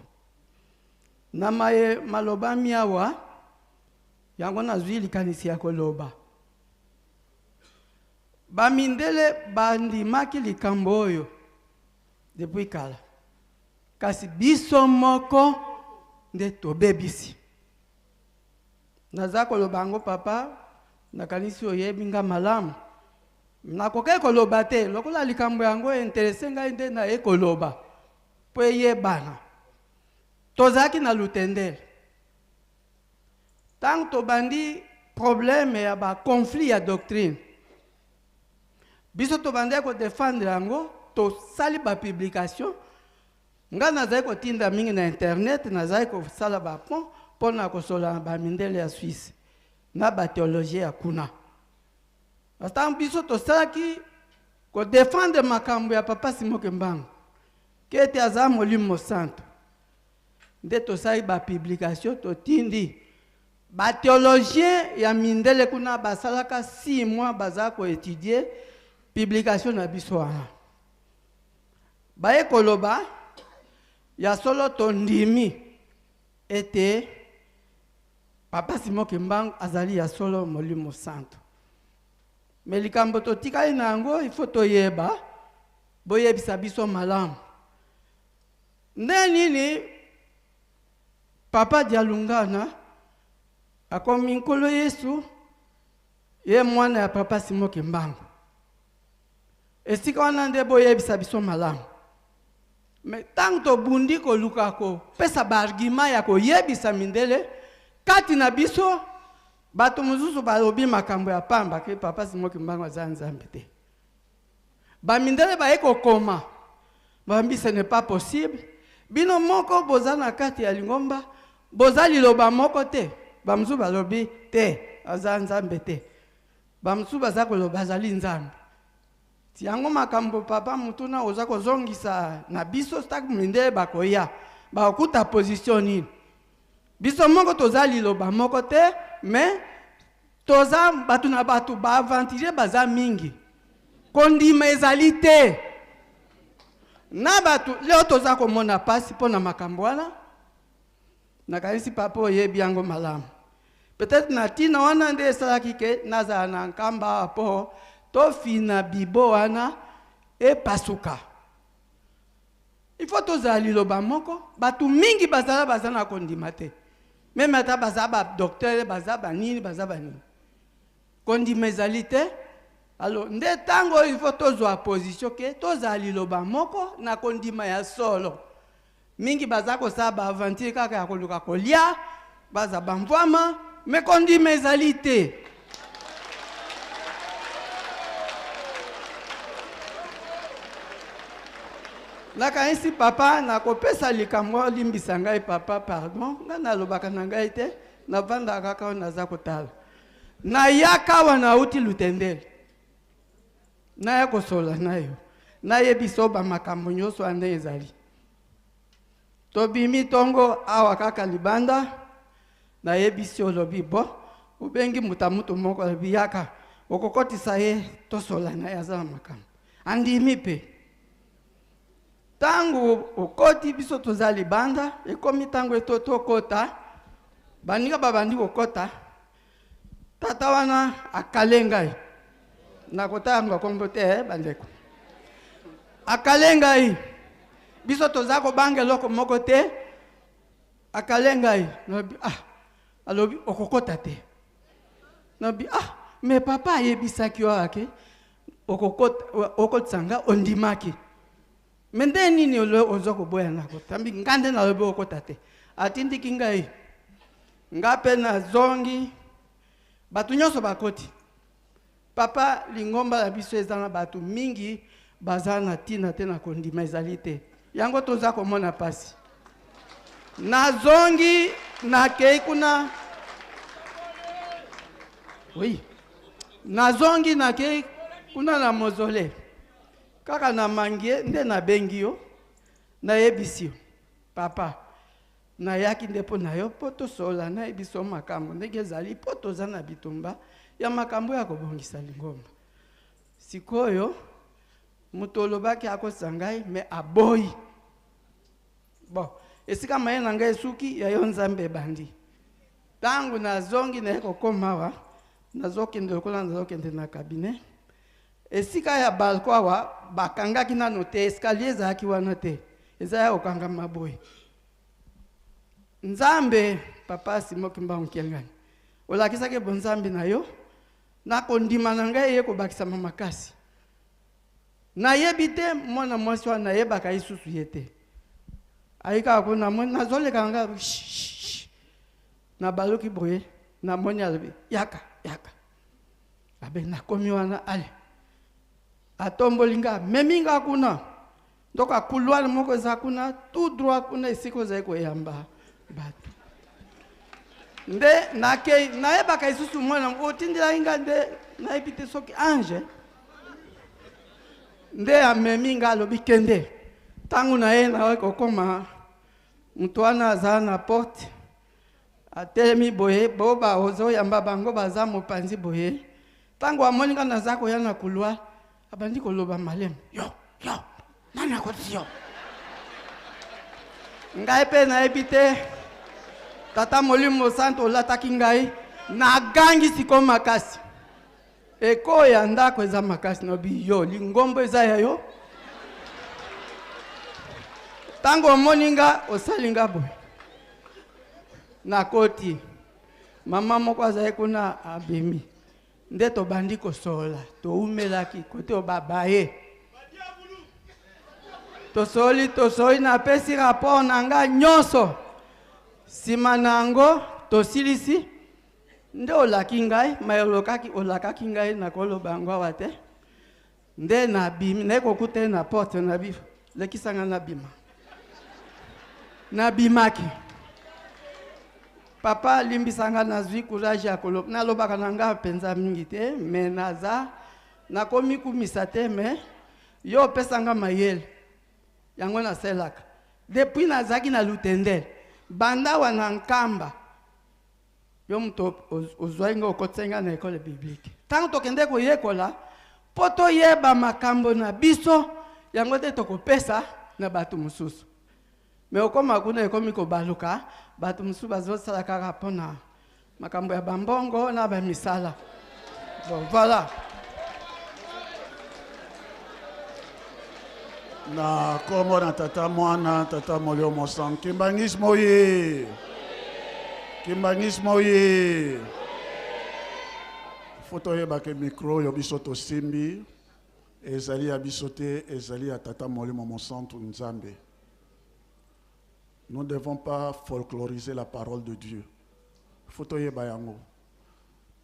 Na maye malobami awa, yango nazwi likanisi ya koloba. Bamindele bandimaki likambo oyo depuis kala, kasi biso moko nde tobebisi. Naza koloba yango papa, nakanisi oyebi nga malamu. Nakokaki koloba te lokola likambo yango interesse ngai nde naye koloba po eyebana. Tozalaki na Lutendele. Tango tobandi problème ya ba conflit ya doctrine, biso tobandaki ko defendre yango, tosali ba publication. Nga nazali kotinda mingi na internet, nazali kosala ba pont mpona kosolola na ba mindele ya Suisse na ba théologien ya kuna. Ntango biso tosalaki ko defendre makambo ya papa Simon Kimbangu, ke ete aza Molimo Mosantu, nde tosali ba publication, totindi ba théologien ya mindele kuna basalaka 6 mois baza ko étudier publication na biso wana. Baye koloba ya solo, tondimi ete papa Simon Kimbangu azali ya solo Molimo Santu. Mais likambo totikali na yango, il faut toyeba, boyebisa biso malamu nde nini papa Dialungana akomi Nkolo Yesu, ye mwana ya papa Simon Kimbangu. Esika wana nde boyebisa biso malamu. Mais tango tobundi koluka kopesa ba argument ya koyebisa mindele kati na biso, Bato mosusu balobi makambo ya pamba ke Papa Simon Kimbangu aza Nzambe te. Bamindele baye kokoma, bambi ce n'est pas possible. Bino moko boza na kati ya lingomba, boza liloba moko te. Bamosusu balobi te, aza Nzambe te. Bamosusu baza koloba azali Nzambe. Ti yango makambo papa mutuna oza kozongisa na biso staki mindele bakoya bakokuta position nini? Biso moko toza liloba moko te, mais toza bato na bato, ba aventurier baza mingi. Kondima ezali te na bato. Leo toza komona pasi mpo na makambo wana. Nakanisi papa oyebi yango malamu. Peut-être na ntina wana nde esalaki ke nazala na nkamba awa mpo tofina bibo wana epasuka. Il faut tozala liloba moko. Bato mingi bazala baza na kondima te. Meme ata baza ba docteur, baza ba nini, baza ba nini. Kondima ezali te. Alors nde tango oyo il faut tozwa position ke tozala liloba moko na kondima ya solo. Mingi baza kosala ba aventure kaka ya koluka kolia, baza ba mvwama, mais kondima ezali te. Nakanisi papa nakopesa likambo, olimbisa ngai papa, pardon, ngai nalobaka na ngai te, navandaka kaka oyo naza kotala. Nayaka awa nauti Lutendele, naya kosolola na yo, nayebisa yo bamakambo nyonso wana ndenge ezali. Tobimi tongo awa kaka libanda, nayebisi yo, olobi bo obengi moto ya moto moko, alobi yaka okokotisa ye tosolola na ye, aza na makambo. Andimi mpe. Tango okoti, biso toza libanda, ekomi tango eto tokota, baninga babandi kokota, tata wana akale ngai, nakotanga kombo te, bandeko, akale ngai, biso toza kobanga eloko moko te, akale ngai, nalobi, ah, alobi okokota te. Nalobi, ah, mais papa ayebisaki yo awa ke okokota, okotisa nga, ondimaki. Mais nde nini oza koboya nga kota? Mbi nga nde nalobi okota te. Atindiki ngai. Nga pe nazongi. Bato nyonso bakoti. Papa, lingomba na biso eza na bato mingi baza na tina te na kondima ezali te. Yango toza komona pasi. Nazongi, nakei kuna. Oui. Nazongi, nakei kuna na mausolée. Kaka na mangie nde nabengi yo, nayebisi yo, papa, nayaki nde mpo na yo mpo tosolola, nayebisi yo makambo ndenge ezali mpo toza na bitumba ya makambo ya kobongisa lingomba. Sikoyo moto olobaki akosa ngai, me aboyi. Bon, esika maye na ngai esuki, ya yo Nzambe ebandi. Tango nazongi naye kokoma awa, nazokende lokola nazokende na cabinet. Esika ya balcon awa bakangaki nano te, escalier ezalaki wana te, eza ya kokangama boye. Nzambe, papa Simon Kimbangu Kiangani, olakisaki bonzambe na yo, na kondima na ngai eye kobakisama makasi. Nayebi te mwana mwasi wana, nayebaka ye susu ye te. Ayi kaka kuna, namoni nazoleka nga, nabaluki boye, namoni alobi yaka yaka. Abe nakomi wana, ale atomboli nga, amemi nga kuna. Donc couloir moko eza kuna tout droit kuna esika ozali koyamba bato. Nde nakei, nayebaka lisusu mwana otindelaki nga nde nayebi te soki ange nde amemi nga, alobi kende. Ntango na ye naye kokoma, moto wana aza na porte atelemi boye, bo ba ozoyamba bango baza mopanzi boye. Ntango amoni nga naza koya na couloir, abandi koloba maleme, yo yo nani akotisi yo? Ngai mpe nayebi te, tata Molimo Santo olataki ngai, nagangi sikoyo makasi. Eko ya ndako eza makasi, nabi yo lingombo eza ya yo. Ntango omoni nga osali nga boye, nakoti. Mama moko azali kuna abimi, nde tobandi kosolola, toumelaki kote oyo babaye. Tosoli, tosoli, napesi rapport na nga nyonso. Nsima na yango tosilisi. Nde olaki ngai, maye olokaki, olakaki ngai nakoloba yango awa te. Nde nabimi, naye kokuta ye na porte, nabi lekisa ngai nabima. Nabimaki. Papa limbisa ngai, nazwi courage ya koloba. Nalobaka na ngai mpenza mingi te, mais naza nakomikumisa te, mais yo opesa ngai mayele. Yango nasalelaka. Depuis nazalaki na Lutendele, banda awa na Nkamba, yo moto ozwaki ngai okotisaki ngai na ekole biblique. Ntango tokende koyekola mpo toyeba makambo na biso, yango te tokopesa na bato mosusu. Me okoma kuna ekomi kobaluka, bato mosusu bazosala kaka mpo na makambo ya bambongo na bamisala. Bon, voilà. Na kombo na tata mwana tata molio mosantu kimbangisme oye kimbangisme oye fo toyeba ke micro oyo biso tosimbi ezali ya biso te ezali ya tata molimo mosantu nzambe. Nous ne devons pas folkloriser la parole de Dieu. Faut toyeba yango.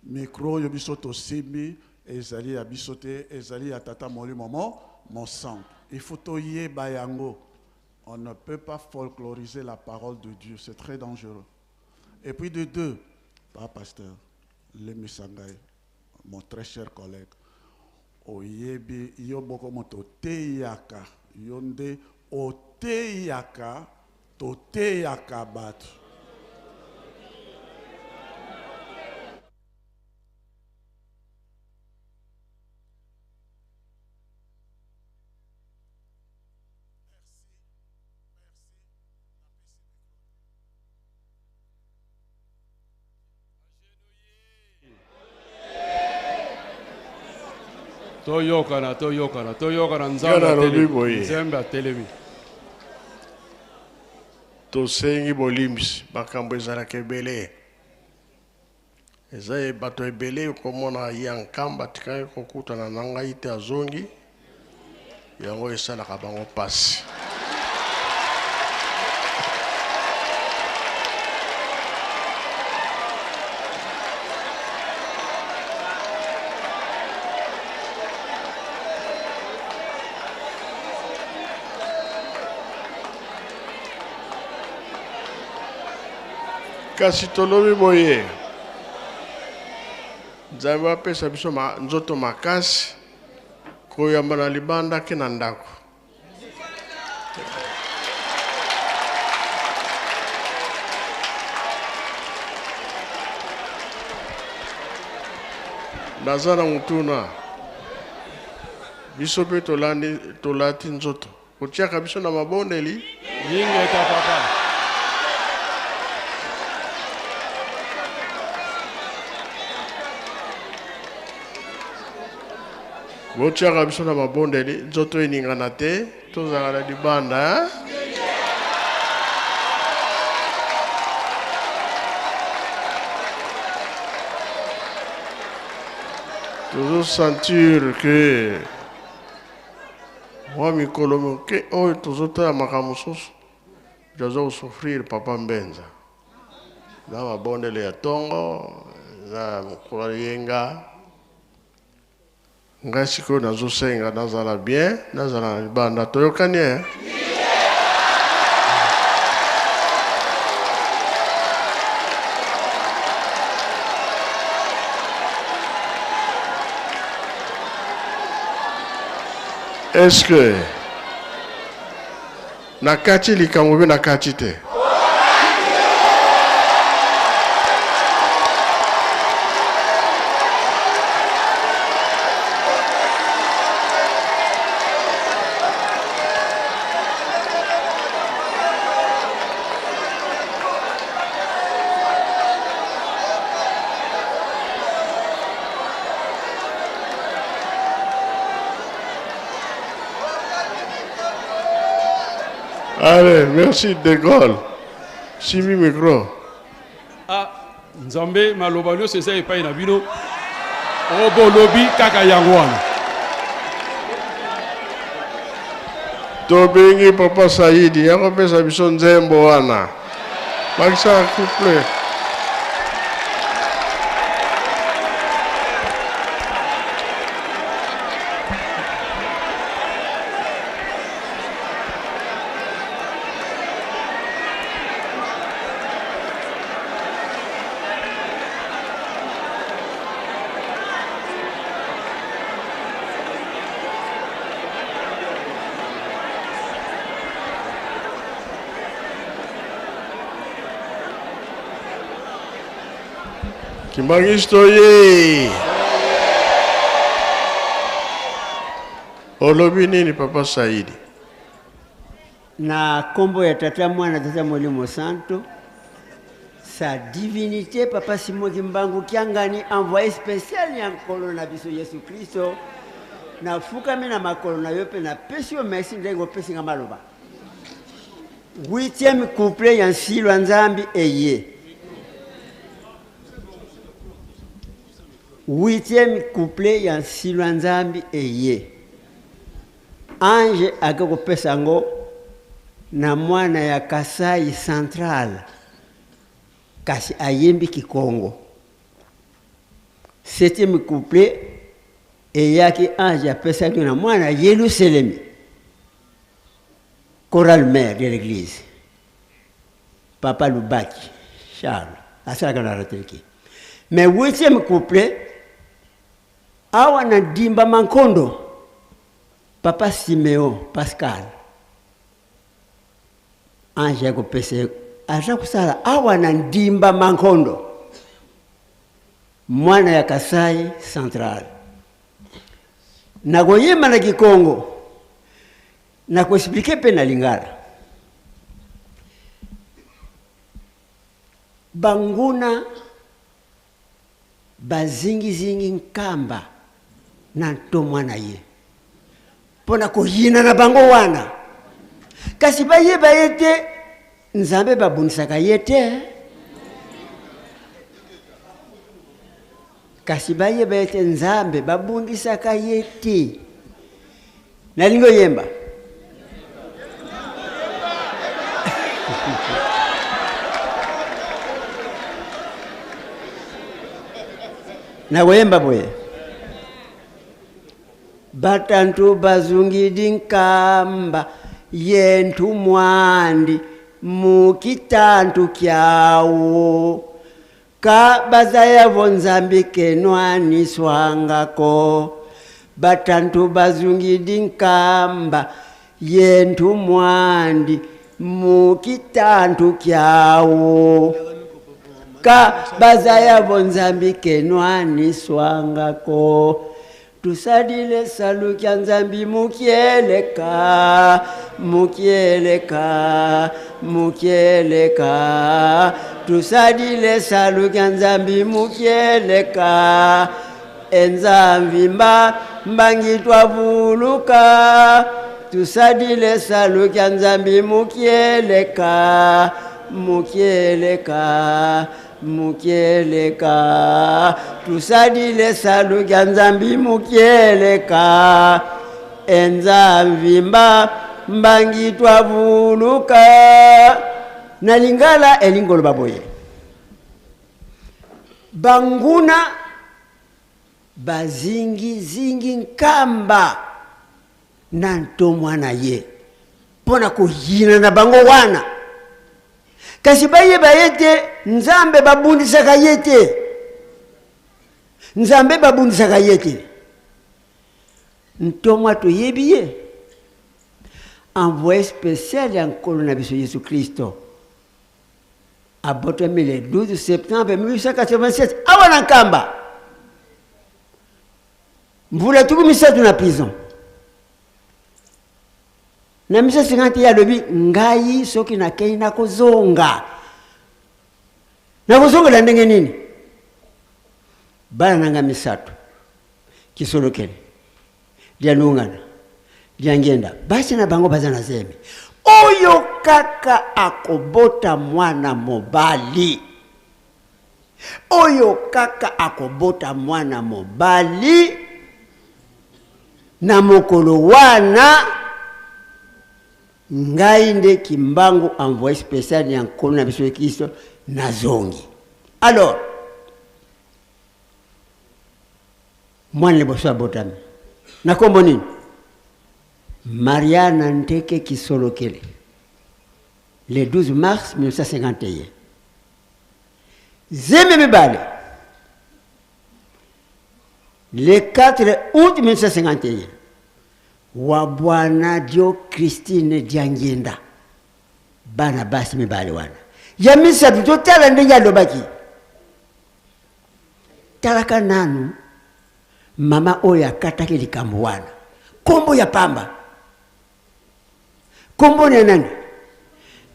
Micro oyo biso tosimbi ezali ya biso te, ezali ya tata molimo mo mosantu. Il faut toyeba yango. On ne peut pas folkloriser la parole de Dieu, c'est très dangereux. Et puis de deux, pas pasteur, limbisa ngai, mon très cher collègue, oyebi yo moko moto oteyaka, yo nde oteyaka, toteyaka bato. Toyokana, toyokana, toyokana. Nga Nzambe nalobi atelemi. boye. Nzambe atelemi. Tosengi bolimbisi, makambo ezalaka ebele. Eza ye bato ebele okomona ya Nkamba atikaki kokutana na ngai te azongi, yango esalaka bango pasi. Kasi tolobi boye, Nzambe apesa biso nzoto makasi koyamba na libanda ke na ndako. Naza na motuna, biso mpe tolati nzoto kotiaka biso na mabondeli. Ingeta papa. Botiaka biso na mabondeli, nzoto eningana te, tozala na libanda, hein? Tozo sentir que mwa mikolo moke oyo tozotala makambo mosusu, toza kosouffrir papa Mbenza na mabondeli ya tongo na mokolo ya yenga. Ngai sikoyo nazosenga nazala bien, nazala na libanda. Toyokani, eh? Est-ce que nakati likambo mpe nakati te? Allez, merci De Gaulle. Simi micro. Ah, Nzambe maloba nyonso eza epai na bino. Oyo bolobi kaka yango wana. Tobengi Papa Saidi akopesa biso nzembo wana. Bakisa couple. Kimbanguiste oye! Olobi nini papa Saidi? Na kombo ya Tata Mwana Tata Molimo Santo, sa divinité Papa Simon Kimbangu Kiangani, envoyé spécial ya Nkolo na biso Yesu Kristo, nafukami na makolo na yo mpe napesi yo merci ndenge opesi nga maloba. Huitième couplet ya Nsilwa Nzambi eye. Huitième couplet ya Nsilwa Nzambi eye. Ange ake kopesa yango na mwana ya Kasai Central, kasi ayembi Kikongo. Septième couplet eyaki ange apesaki na mwana Yelusalemi, chorale mère de l'église, Papa Lubaki Charles asalaka na Ratelki. Mais huitième couplet Awa na Dimba Mankondo, papa Simeon Pascal, ange ya kopesa ye aza kosala awa na Ndimba Mankondo, mwana ya Kasai Central. Nakoyemba na Kikongo, nakoexplike mpe na Lingala. Banguna Bazingizingi Nkamba na ntomwa na ye mpo na koyina na bango wana, kasi bayeba ete Nzambe babundisaka ye te. Kasi bayeba ete Nzambe babundisaka ye te. Nalingi oyemba. Nakoyemba boye. Batantu bazungidi nkamba yentu mwandi mukitantu kyawo Ka bazayavo Nzambi kenwani swangako batantu bazungidi nkamba yentu mwandi mukitantu kyawo ka bazayavo Nzambi kenwani swangako Tusadile salu kya Nzambi mukieleka, mukieleka, mukieleka. Tusadile salu kya Nzambi mukieleka. Enzambi mba mbangi twavuluka. Tusadile salu kya Nzambi mukieleka, mukieleka. Mukieleka tusadile salu kya Nzambi mukieleka enza mvimba mbangi twavuluka. Na lingala elingi koloba boye, banguna bazingizingi nkamba na ntomwa na ye mpo na koyina na bango wana, kasi bayeba ete Nzambe babundisaka ye te. Nzambe babundisaka ye te. Ntomwa toyebi ye, envoyé spécial ya Nkolo na biso Yesu Kristo, abotami le 12 septembre 1887 awa na Nkamba. Mvula 30 na prison. Na 1950 ye alobi ngai soki nakei nakozonga. Nakozongela ndenge nini? Bana na ngai misato, Kisolokele, Dialungana, Diangienda, basi na bango baza na zemi. Oyo kaka akobota mwana mobali, oyo kaka akobota mwana mobali na mokolo wana, ngai nde Kimbangu envoyé spécial ya Nkolo na biso Kristo nazongi. Alors mwana liboso abotami na kombo nini? Mariana Nteke Kisolokele, le 12 mars 1951. Zemi mibale, le 4 août 1951, wa bwana Dio Christine Diangienda, bana basi mibale wana. Ya misato, totala ndenge alobaki. Talaka nanu mama oyo akataki likambo wana. Kombo ya pamba. Kombo na nani?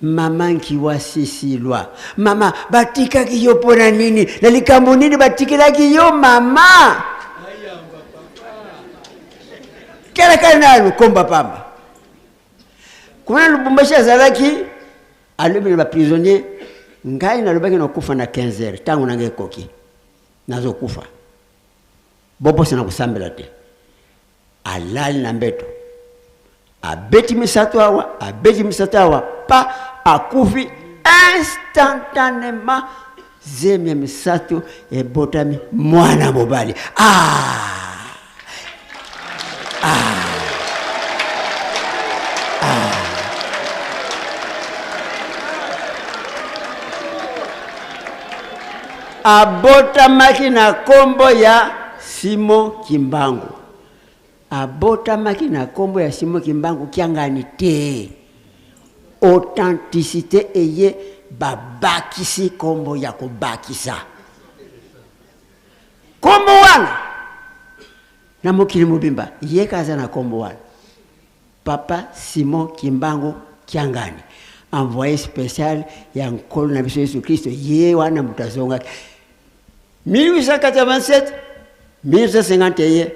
Mama Nkiwa Sisilwa. Mama, batikaki yo mpo na nini? Na likambo nini batikelaki yo mama? Talaka nanu komba pamba. Kuna Lubumbashi azalaki alobi na ba prisonnier, ngai nalobaki nakufa na 15 heures, ntango na ngai ekoki, nazokufa. Bobosana kosambela te. Alali na mbeto, abeti misato awa, abeti misato awa, pa akufi instantanement. Zemi ya misato ebotami mwana mobali. Ah! Ah! Ah! Abotamaki na kombo ya Simon Kimbangu. Abotamaki na kombo ya Simon Kimbangu Kiangani te. Authenticité eye babakisi kombo ya kobakisa. Kombo wana na mokili mobimba ye kaka aza na kombo wana. Papa Simon Kimbangu Kiangani, envoyé spécial ya Nkolo na biso Yesu Kristo, ye wana moto azongaki 1887 1951,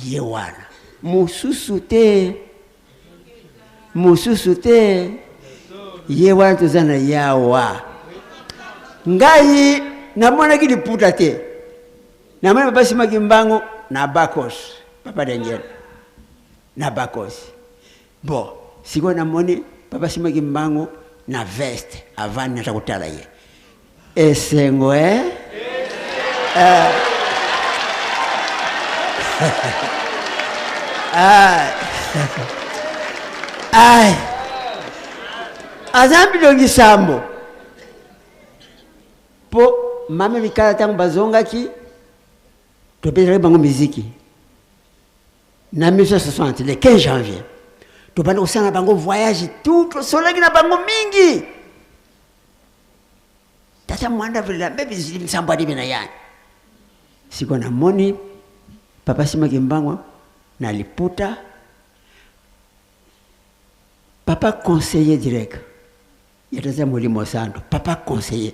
ye wana mosusu te, mosusu te, ye wana toza na yawa. Ngai namonaki liputa te, namoni Papa Simon Kimbangu na Bakos, Papa Daniel na Bakos. Bon, sikoyo namoni Papa Simon Kimbangu na veste avandi nata kotala ye. Esengo eh? Eh. Ah. Ai. Aza bilongi sambo. Po mama Mikala ntango bazongaki tobetelaki bango miziki na 1960 le 15 janvier tobanda kosala na bango voyage tout, tosolaki na bango mingi. Tata mwanda vila mbe nsambo adibe na yani. Siko namoni Papa Simon Kimbangu na liputa, papa conseiller direct ya Tata Molimo Santo, papa conseiller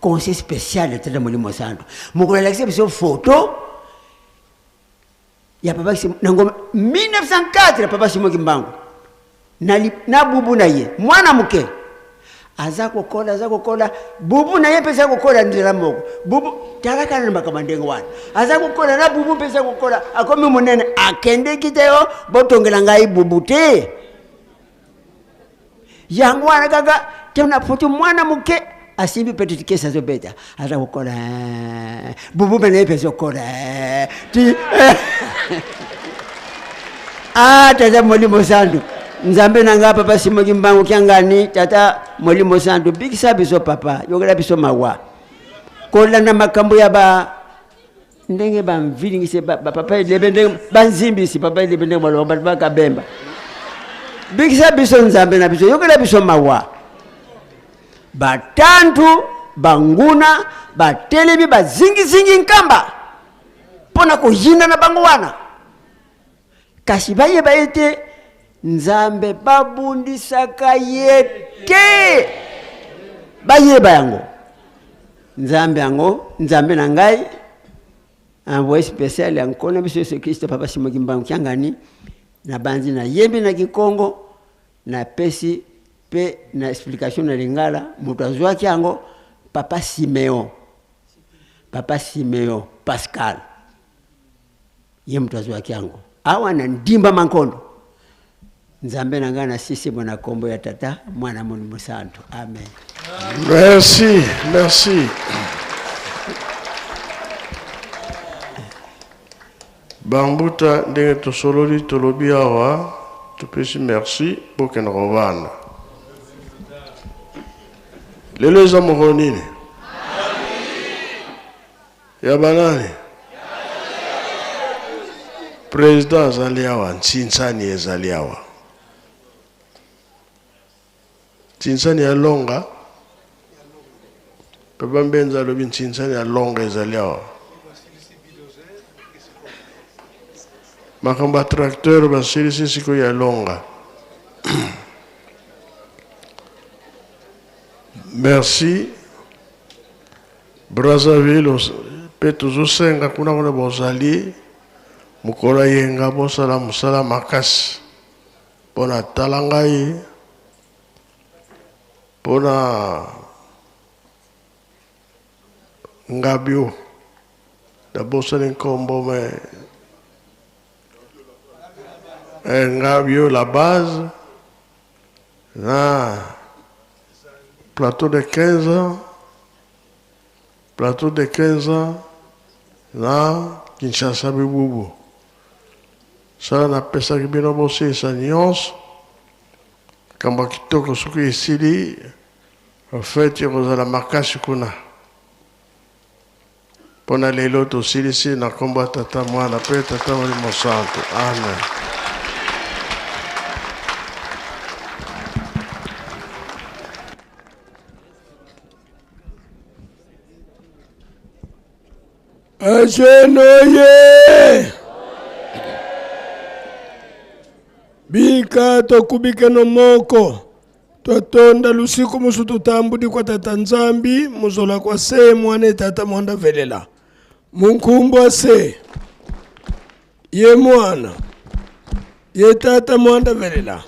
conseiller spécial ya Tata Molimo Santo. Mokolo alakisi biso photo ya Papa Simon na ngoma 1904, Papa Simon Kimbangu na, li, na bubu na ye mwana moke aza kokola, aza kokola, bubu na ye mpe aza kokola nzela moko. Bubu talaka na makambo ndenge wana, aza kokola na bubu mpe aza kokola, akomi monene, akendeki te yo botongela ngai bubu te. Yango wana kaka te na foto mwana moke asimbi petite kesi azobeta, aza kokola, bubu mpe na ye mpe azokola ti. Ah, tata Molimo Santu, Nzambe na nga Papa Simon Kimbangu Kiangani, tata Molimo Santu, bikisa biso papa, yokela biso mawa. Kolanda makambo ya ba ndenge bamvilingisi ba, ba papa elebe ndenge banzimbisi papa elebe ndenge baloba bato bakabemba. Bikisa biso Nzambe na biso, yokela biso mawa. Batantu banguna batelemi bazingizingi nkamba mpo na koyinda na bango wana, kasi bayeba ete Nzambe babundisaka ye te. Bayeba yango. Nzambe yango, Nzambe na ngai, envoyé spécial ya Nkolo na biso Yesu Kristo, Papa Simon Kimbangu Kiangani, nabanzi nayembi na Kikongo, napesi pe na explication na Lingala, moto azwaki yango Papa Simeon, Papa Simeon Pascal, ye moto azwaki yango awa na Ndimba Mankondo. Nzambe na ngai, nasisi bo na kombo ya Tata, Mwana, Molimo Santo. Amen. Merci, merci. Bambuta ndenge tosololi tolobi awa, topesi merci, bokende kovanda. Lelo eza mokolo nini? Ya banani? President azali awa, ntsinsani ezali awa. Ntsinsani ya longa. Papa Mbenza alobi ntsinsani ya longa ezali awa. Makambo ya tracteur basilisi sikoyo ya longa. Merci. Brazzaville mpe tozosenga kuna kuna bozali mokolo ya yenga bosala mosala makasi mpo na tala ngai mpo na ngabio nabosani nkombo me eh, ngabio la base na plateau de 15 ans plateau de 15 ans na Kinshasa bibubu sala napesaki bino bosilisa nyonso Likambo ya kitoko soki esili feti ekozala makasi kuna. Mpo na lelo tosilisi na nkombo ya Tata, Mwana mpe Tata Molimo Santu. Amen. Ashenoye bika tokubike no moko twatonda lusiku musu tutambudi kwa tata Nzambi muzola kwa se mwana tata mwanda velela munkumbwa se ye mwana ye tata mwanda velela.